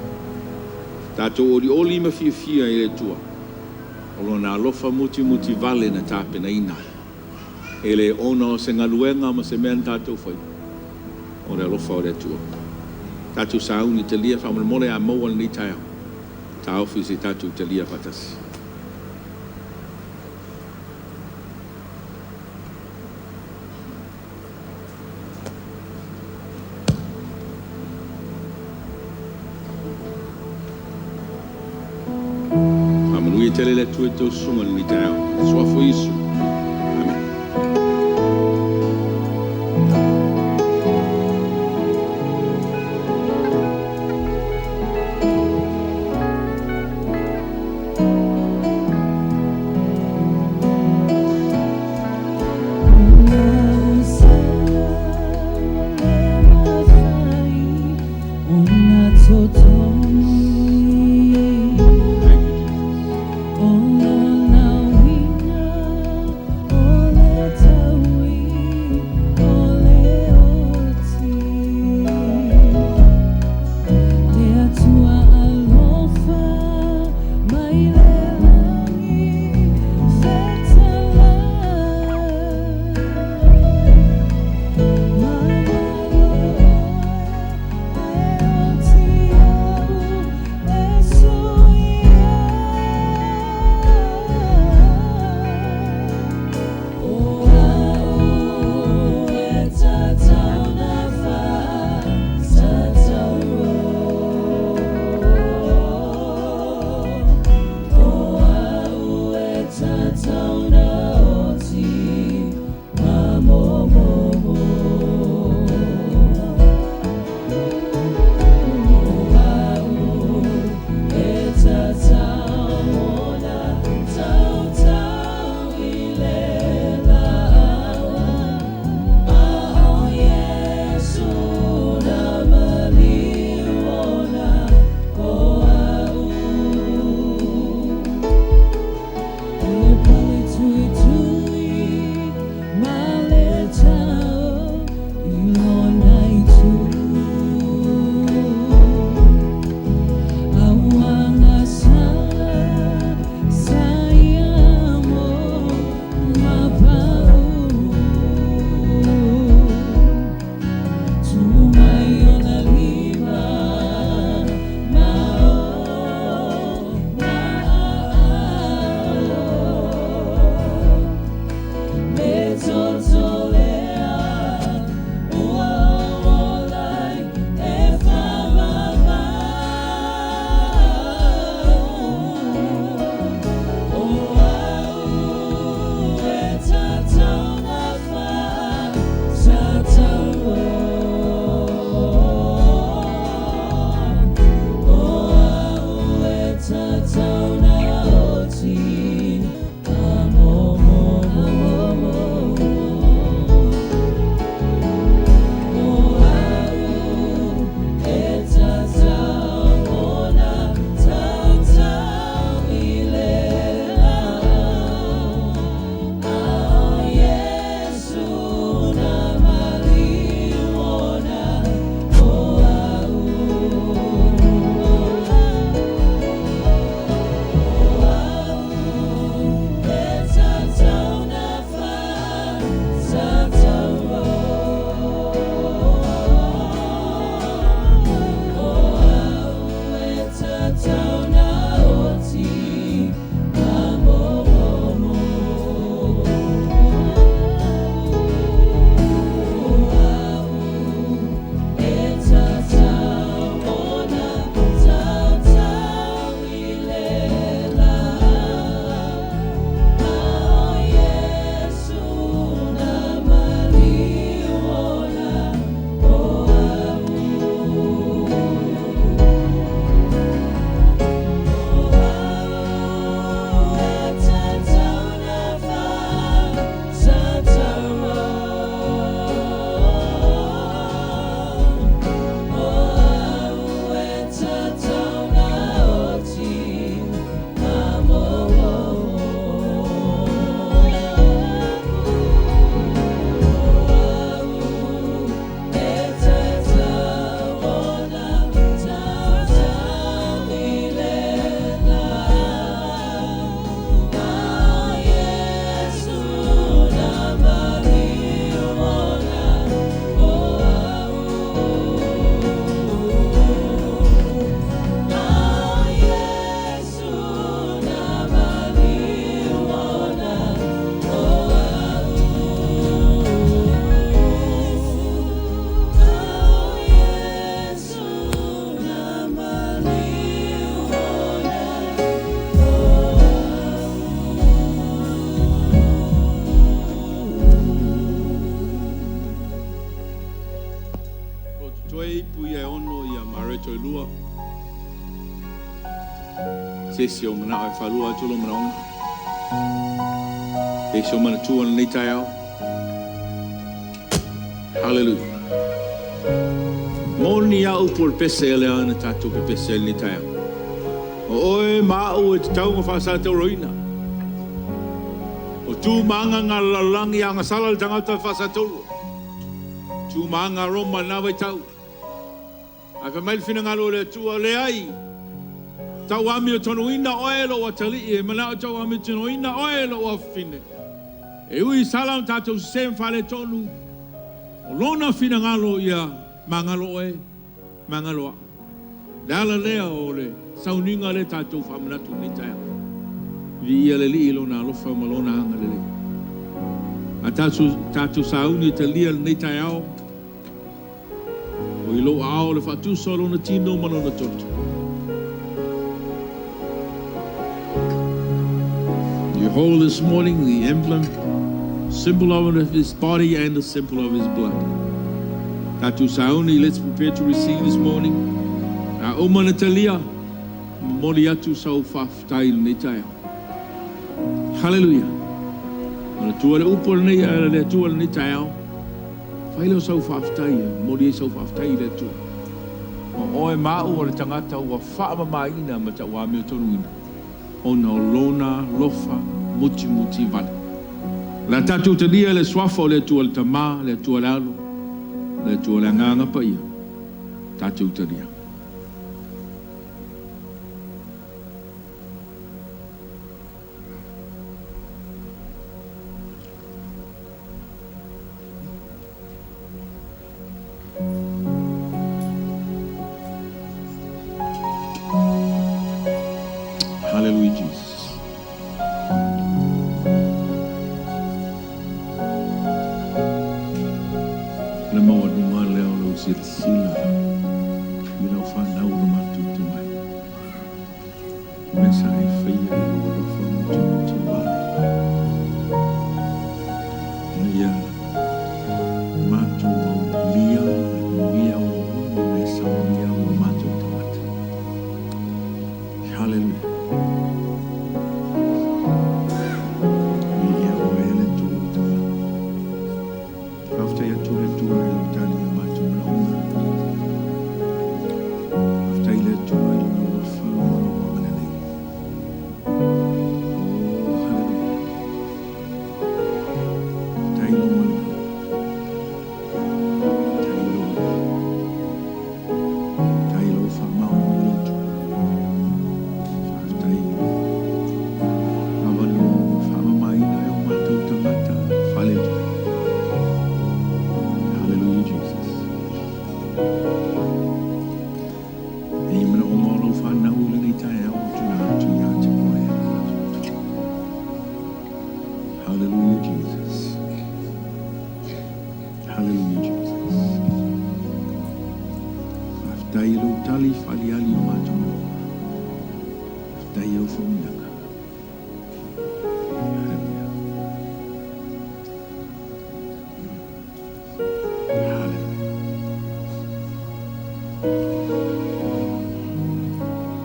Tatou olioli ma fiafia i le Atua. O lona alofa mutimuti vale na tapenaina. E le ona o se galuega ma se mea na tatou fai. O le alofa o le Atua. Tatou sauni talia faamolemole a maua lenei taeao. Taofi se tatou talia faatasi. Faamanuia tele le Atua i tou susuga i lenei taeao. Suafa o Iesu. Amen. Thank you, Jesus. Totoe ipu ia e ono ia ma areto e lua. Se isi o manao e faalua atu lou manaoga. Se isi o manatua lenei taeao. Hallelujah. Moni a upu o le pese lea na tatou pepese ai lenei taeao. O oe ma a'u e tatau ona faasatauroina. O tu ma aga a le lalolagi agasala le tagata e faasatauro. Tu ma aga a Roma i lena vaitau. Ae fai mai le finagalo o le Atua, Leai, tauamiotonuina oe lou atalii, e manao tauamiotonuina oe lou afafine. E ui i sala ona tatou sese ma faaletonu, o lona finagalo ia magalo oe, magalo a'u. Le ala lea o le sauniga lea tatou faamanatu i lenei taeao. Viia le Alii i lona alofa ma lona agalelei. A tatou, tatou sauni e talia lenei taeao, O i lou aao le faatusa o lona tino ma lona toto. You hold this morning the emblem, symbol of his body and the symbol of his blood. Tatou sauni, let's prepare to receive this morning. A uma na talia, momoli atu sau faafetai i lenei taeao. Hallelujah. Manatua le upu a lenei, a le Atua i lenei taeao. Fai lea o sau faafetai e momoli ai sau faafetai i le Atua. O oe ma au o le tagata ua faamamaina ma tauamiotonuina ona o Lona alofa mutimuti vale. O le a tatou talia le Suafa o le Atua le Tama, le Atua le Alo, le Atua le Agaga Paia. Tatou talia. Hallelujah Jesus. O le maualuga lea o lou silasila i lau fanau o le matutu mai. Mea sa e faia i lou alofa mutimutī vale, ina ia matou maulia le manuia o uma mea saunia mo matou tagata. Hallelujah. Viia oe e le Atua o Tama. Faafetai atu le Atua i lau tali i o matou manaoga. Faafetai i le Atua i lona alofa ma lona agalelei. Oh, hallelujah. Faafetai i lou malumalu. Faafetai i lou alofa. Faafetai i lou faamaoni e le Atua. Faafetai i avanoa ua faamamaina ai o matou tagata faale-Atua. Hallelujah Jesus. E i manaoga o lau fanau i lenei taeao o tuna atu ia te oe e le matou Atua. Hallelujah Jesus. Hallelujah Jesus. Faafetai i lou tali faaaliali o matou manaoga. Faafetai i au faamanuiaga. Hallelujah. Hallelujah.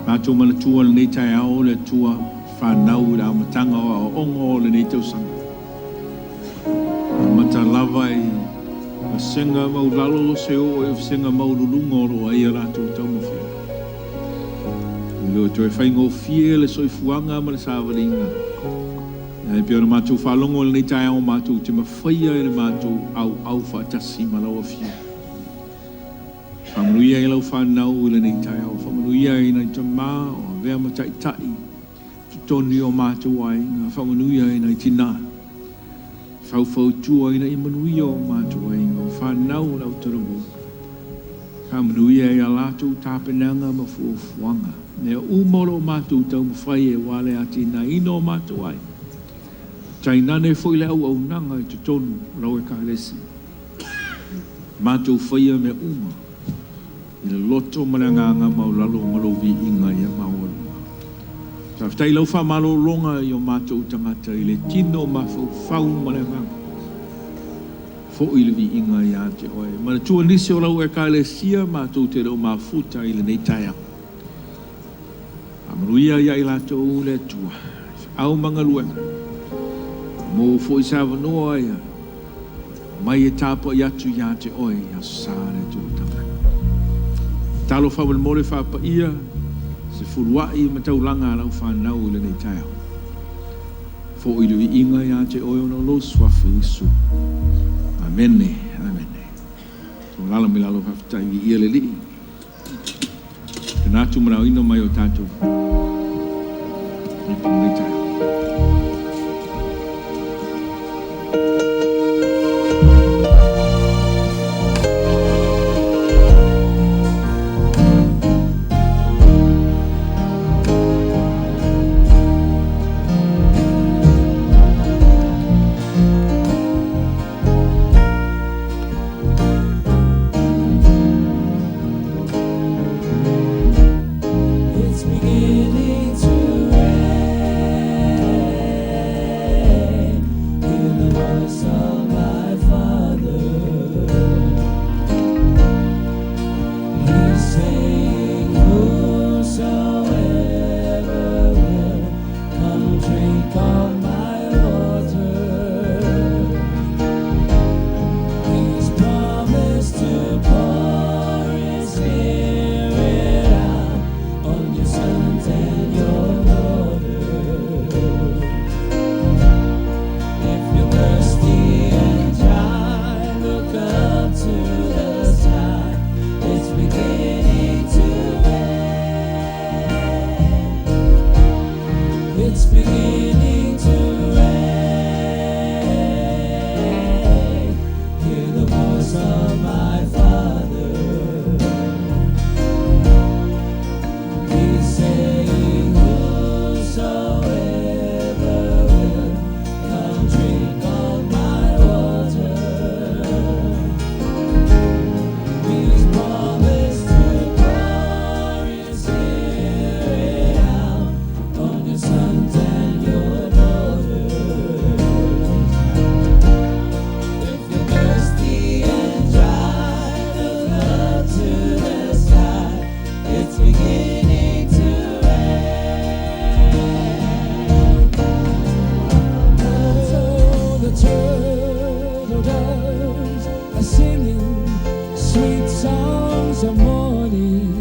Matou manatua lenei taeao le Atua fanau i le amataga o aoaoga o lenei tausaga. Amata lava i vasega maulalo se oo i vasega maululuga o lo o ai a latou taumafaiga. E le o toe faigofie le soifuaga ma le savaliga. Ae pei ona matou faalogo i lenei taeao matou te mafaia i le matou auau faatasi ma lau Afioga. Faamanuia i lau fanau i lenei taeao. Faamanuia i nai tama o avea ma taitai totonu o matou aiga. Faamanuia i nai tina. Faufautua ina ia manuia o matou aiga, o fanau o le autalavou. Faamanuia i a latou tapenaga ma fuafuaga. Mea uma o lo o matou taumafai aua le atinaeina o matou aiga. Tainane foi le auaunaga i totonu o lau Ekalesia. Matou faia mea uma i le loto ma le agaga maualalo ma lou viiga ia maualuga. Faafetai i lau faamalologa i o matou tagata i le tino mafaufau ma le agaga. Fo'i le viiga ia te Oe. Manatua nisi o lau Ekalesia matou te le o mafuta i lenei taeao. Faamanuia ia i latou le Atua i feau ma galuega. Maua foi se avanoa ia omai e tapuai atu ia te Oe i Aso Sa le Atua Taga. Tatalo faamolemole faapaia se fuluai ma taulaga a lau fanau i lenei taeao. Fo'i le viiga ia te Oe ona o lou Suafa Iesu. Amene, amene. Tuualalo mai lalo faafetai viia le Alii. Tena atu manaoina mai o tatou i lenei taeao. It's beginning to rain. Hear the voice of my Father. He's saying, whosoever will come drink of my water. He's promised to pour His Spirit out on your sons and your daughters. If you're thirsty and dry, look up to the sky. It's beginning to rain. It's beginning to rain. Hear the voice of my Father. He's saying, whosoever will come drink of my water. He's promised to pour His Spirit out on your sons and your daughters. If you're thirsty and dry, look up to the sky. It's beginning to rain. Oh, the turtle doves are singing sweet songs of morning.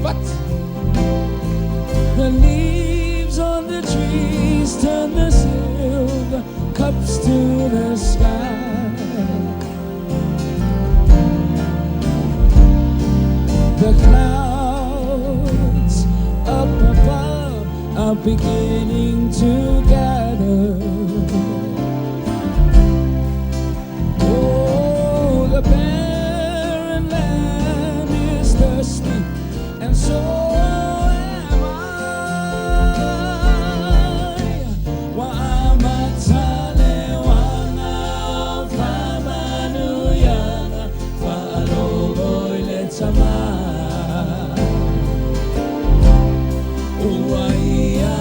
But the leaves on the trees turn the silver cups to the sky. The clouds up above are beginning to gather. Oh, the barren land is thirsty, and so am I. Ua amata le uaga o faamanuiaga faalogo i le Tama. Ua ia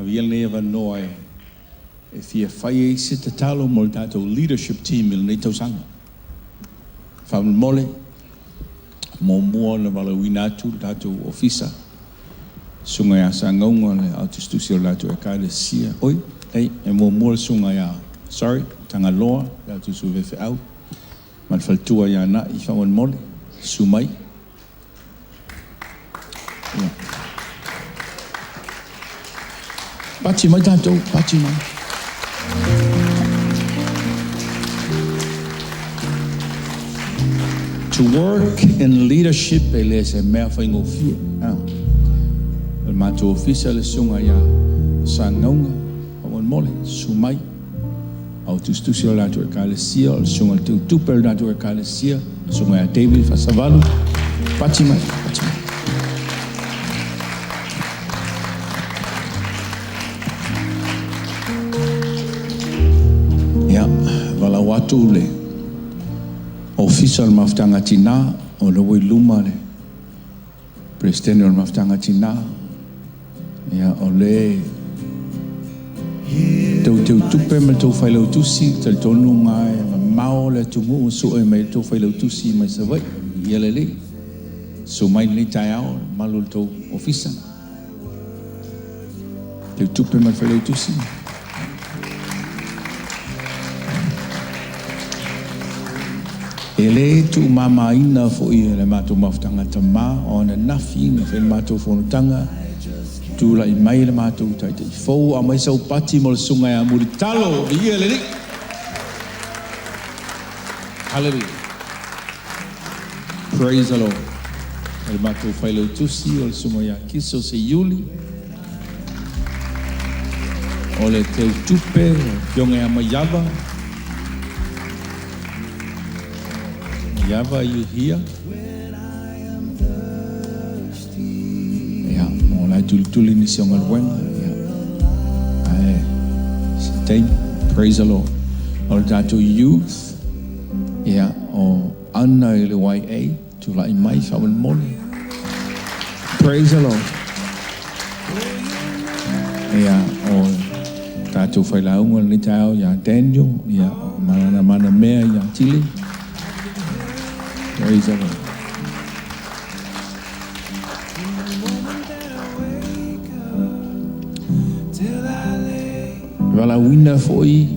Avea lenei avanoa e e fia fai ai se tatalo mo le tatou leadership team i lenei tausaga. Faamolemole, muamua ona valaauina atu le tatou ofisa, susuga ia Sagauga le autusitusi o le tatou Ekalesia. Oi, ei, e muamua le susuga ia, sorry, Tagaloa, le autusi faifeau, ma le faletua ia Na'i, faamolemole, susu mai. Ia. Pati mai tatou, pati mai. To work in leadership e le se mea faigofie. Ah. O le matou ofisa le susuga ia Sagauga, faamolemole, susu mai. Au tusitusi o le latou Ekalesia, o le susuga i le teutupe o le latou Ekalesia, le susuga ia David Fasavalu, pati mai, pati mai. Ia, valaau atu le ofisa o le Mafutaga Tina, o lea ua i luma le Peresetene o le Mafutaga Tina. Ia, o le teuteutupe ma le tou failautusi, talitonu ga e mamao le atunuu sue mai le tou failautusi mai Savaii. Ia lelei. Susu mai lenei taeao, malu o le tou ofisa. Teutupe ma le failautusi. E le tuumamaina foi e le matou mafutaga tamā o ananafi na fai le matou fonotaga tulai mai le matou taitaifou aumai sau pati mo le susuga ia Mulitalo. Viia le Alii. Hallelujah. Praise the Lord. O le matou failautusi o le susuga ia Kiso Seiuli. O le teutupe, afioga ia Maiava. Maiava, are you here? Ia, o la e tulituli nisi o galuega. Ia. Ae, se taimi. Praise the Lord. O le tatou youth, ia, o Ana i le YA, tulai mai, faamolemole. Praise the Lord. Ia, o tatou failauga lenei taeao ia Daniel, ia, o Malana Manamea ia Tili. Praise the Lord. Valaauina foi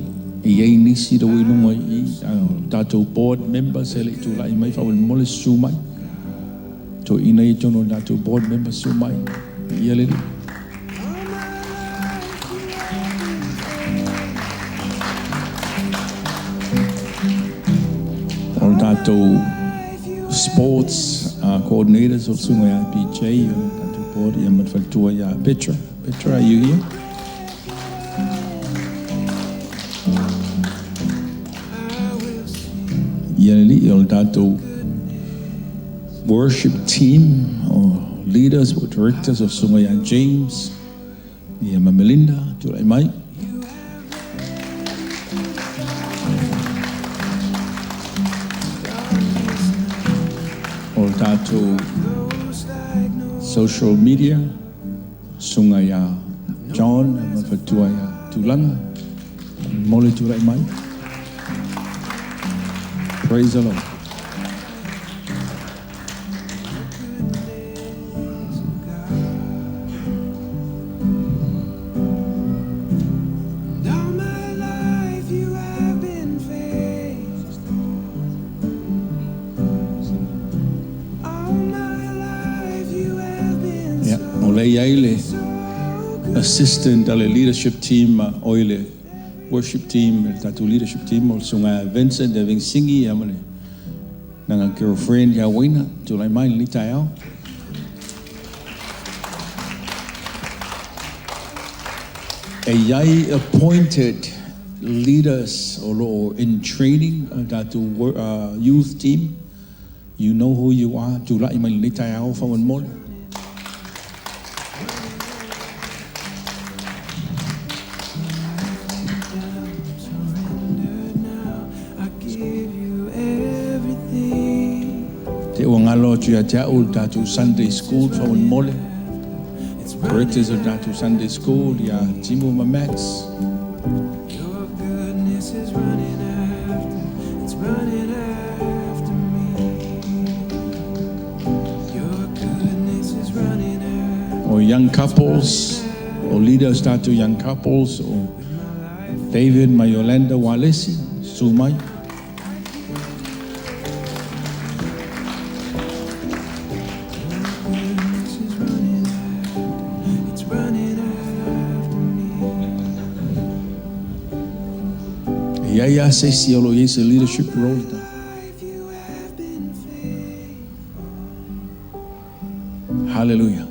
e i ai nisi ua i luga i i, tatou board members e le i tulai mai, faamolemole susu mai. Toeaiina i totonu o le tatou board members susu mai. Ia le Alii. O le tatou sports coordinators o le susuga ia PJ o le tatou board ia ma le faletua ia Petra. Petra, are you here? Ia le Alii, o le tatou worship team o leaders o directors o susuga ia James ia ma Melinda, tulai mai. O le tatou social media, susuga ia John ma le faletua ia Tulaga, mole tulai mai. Praise the Lord. And all my life you have been faithful. All my life you have been Ia, so, o lea i ai le so good. assistant a le leadership team o i le worship team, le tatou leadership team o le susuga ia Vincent Deving Singi ia ma le lana girlfriend ia Waina, tulai mai lenei taeao. E i ai appointed leaders o lo o in training a le tatou youth team. You know who you are. Tulai mai lenei taeao faamolemole. Surrendered now. I give you everything. Te ua galo atu ia te au le tatou Sunday school faamolemole. It's Tou Directors o le tatou Sunday School ia Timo ma Max. Your goodness is running after, it's running after me. Your goodness is running after O young couples, o leaders tatou young couples, o David ma Yolanda Walesi, susu mai. Goodness is running after, it's running after me. E i ai lava se isi o lo o i ai se leadership role ta. Life you have been faithful. Hallelujah.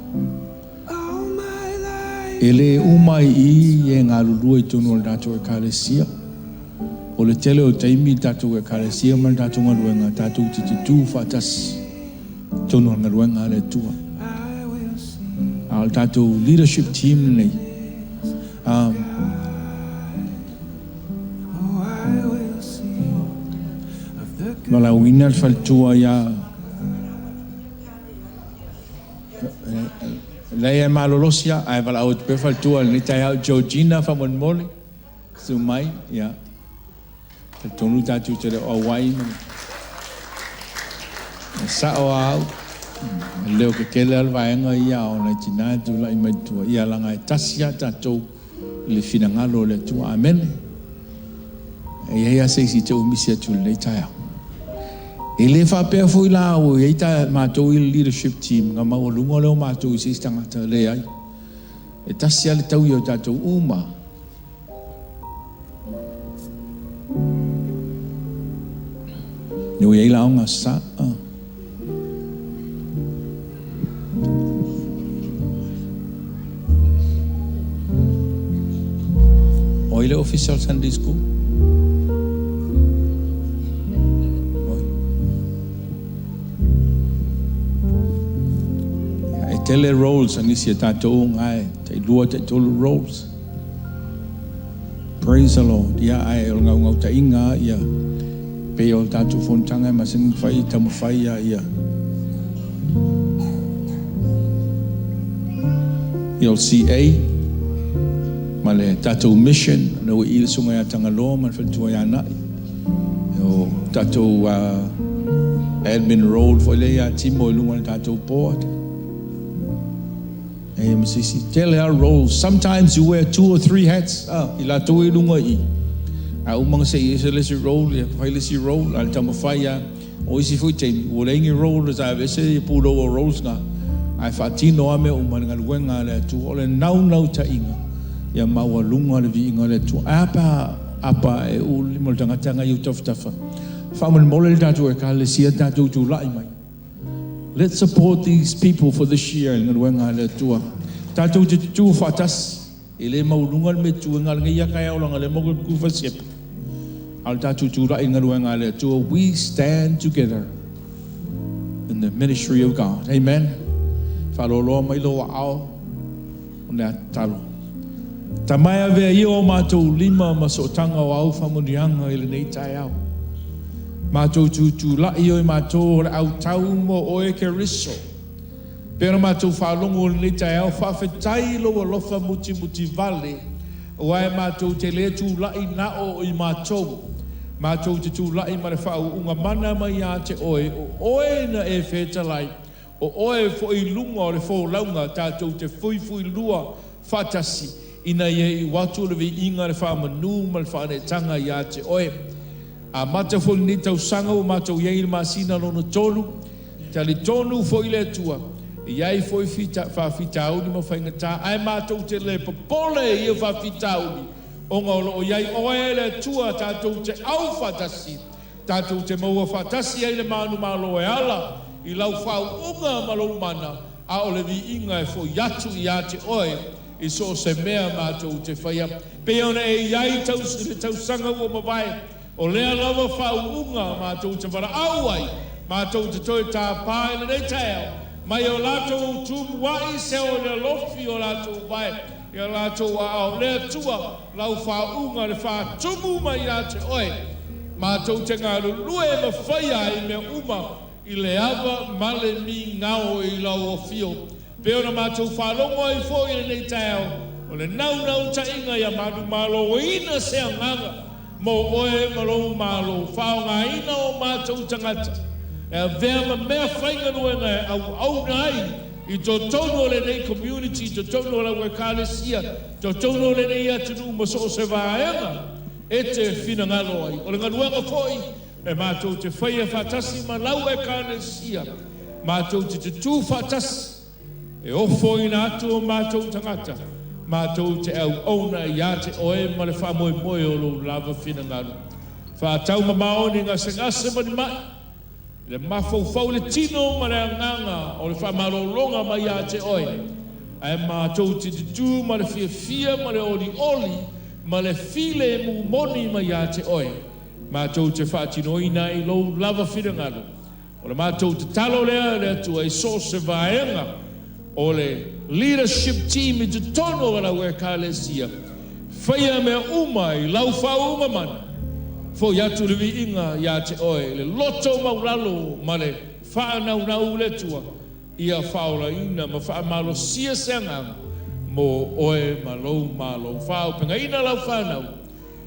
All my life E le uma i i e galulue i totonu o le tatou Ekalesia. O le tele o taimi tatou Ekalesia ma le tatou galuega, tatou te tutū faatasi i totonu o le galuega a le Atua. I will sing. A o le tatou leadership team lenei, Oh, I will sing of the good. valaauina le faletua ia Leai e malolosi lava, ae valaau atu pea faletua i lenei taeao Georgina faamolemole, susu mai, ia. Talitonu tatou te le o auai ma le sao lava au. E leo kekele lava le vaega ia o nai tina e tulai mai tua, ia leaga e tasi lava tatou i le finagalo o le Atua. Amene. E i ai lava se isi te ua misi atu i lenei taeao. E le faapea foi la ua i ai ta matou i le leadership team ona maualuga lea o matou i se isi tagata, leai. E tasi lava le taui o tatou uma. Ua i ai laoga sa. O ai le Ofisa o le Sunday School? Oi. E tele roles a nisi a tatou nga e tailua taitolu roles. Praise the Lord. Ia ae o le gaugautaiga ia pei o le tatou fonotaga e masani ona fai e taumafai ia ia ia o le CA ma le tatou mission na ua i le susuga ia Tagaloa ma le faletua ia Ana'i. O tatou admin role foi lea ia Timo i luga o le tatou board. E ma se isi tele lava roles. Sometimes you wear two or three hats. Ah, i latou i luga i i. A uma ona sei ese le isi role, ia fai le isi role, a o le taumafai lava. O isi foi taimi, ua leai ni role sa aveese ia pulou o roles na, ae faatino lava mea uma i le galuega a le Atua. O le naunautaiga, ia maualuga le viiga o le Atua. Ae a pe a apa e uu le lima o le tagata na i ou tafatafa? Faamolemole le tatou Ekalesia tatou tulai mai. Let's support these people for this year i le galuega a le Atua. Tatou te tutū faatasi. E le maualuga le mea tu e galege ia taeao leaga o lea matou te tu fasiapi. A o le tatou tulai i le galuega a le Atua, we stand together in the ministry of God. Amen. Faaloaloa mai lou aao o le tatalo. Tama e avea ia o matou lima ma sootaga o au faamanuiaga i lenei taeao. Matou tutulai o i matou o le autau mo oe Keriso. Pei ona matou faalogo i lenei taeao, faafetai i lou alofa mutimutivale, aua e matou te le tulai na o i matou. Matou te tulai ma le faauuga mana mai ia te oe, o oe na e fetalai, o oe foi i luga o le folauga tatou te fuifuilua faatasi, ina ia iu atu le viiga, le faamanu ma le faaneetaga ia te oe. Amata foi lenei tausaga ua matou i ai i le masina lona tolu, talitonu foi le Atua, e i ai foi faafitauli ma faigata, ae matou te le popole i ia faafitauli, ona o lo o i ai Oe le Atua tatou te aufaatasi, tatou te maua faatasi ai le manumalo e ala i lau faauuga ma lou mana, a o le viiga e foi atu ia te Oe i so o se mea matou te faia. Pei ona e i ai i le tausaga ua mavae, o lea lava faauuga matou te valaau ai, matou te toe tāpā i lenei taeao, mai o latou tumua'i seo i le alofi o latou vae i a latou aao. Le Atua, lau faauuga le faatumu mai ia te Oe, matou te galulue ma faia ai mea uma i le ava ma le migao i lau afio. Pei ona matou faalogo ai foi i lenei taeao, o le naunautaiga ia manumaloina se agaga mo Oe ma Lou Malo, faaaogaina o matou tagata e avea ma mea faigaluega e auauna ai i totonu o lenei community, i totonu o lau Ekalesia, totonu o lenei atunuu ma so o se vaega e te finagalo ai. O le galuega foi e matou te faia faatasi ma lau Ekalesia, matou te tutū faatasi e ofoina atu o matou tagata, matou te auauna ia te oe ma le faamoemoe o lou lava finagalo. Faataumamao ni gasegase ma ni mai, le mafaufau i le tino ma le agaga o le faamalologa mai ia te oe, ae matou te tutū ma le fiafia ma le olioli ma le filemu moni mai ia te oe, matou te faatinoina ai lou lava finagalo. O le matou tatalo lea e le Atua i so o se vaega o le leadership team i totonu o lau Ekalesia, faia mea uma i lau faauuga mana, foi atu le viiga ia te oe i le loto maualalo ma le faanaunau i le Atua ia faaolaina ma faamalosia se agaga mo oe ma lou Malo. Faaauupegaina lau fanau,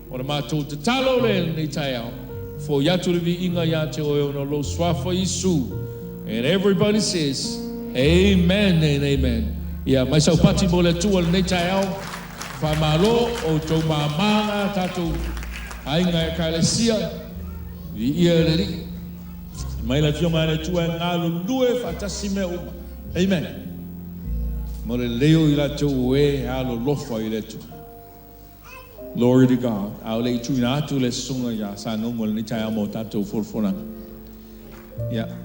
o le matou tatalo lea i lenei taeao, foi atu le viiga ia te oe ona o lou suafa Iesu. And everybody says, Amen and amen. Ia mai saupati mo le Atua i lenei taeao. Faamalo, o outou māmā na tatou aiga Ekalesia. Viia le Alii. Mai le Afioga a le Atua e galulue faatasi mea uma. Amen. Mo le lelei o i latou o e alolofa i le Atua. Glory to God. A o le i tuuina atu le susuga ia Sanogo i lenei taeao mo tatou folafolaga. Ia.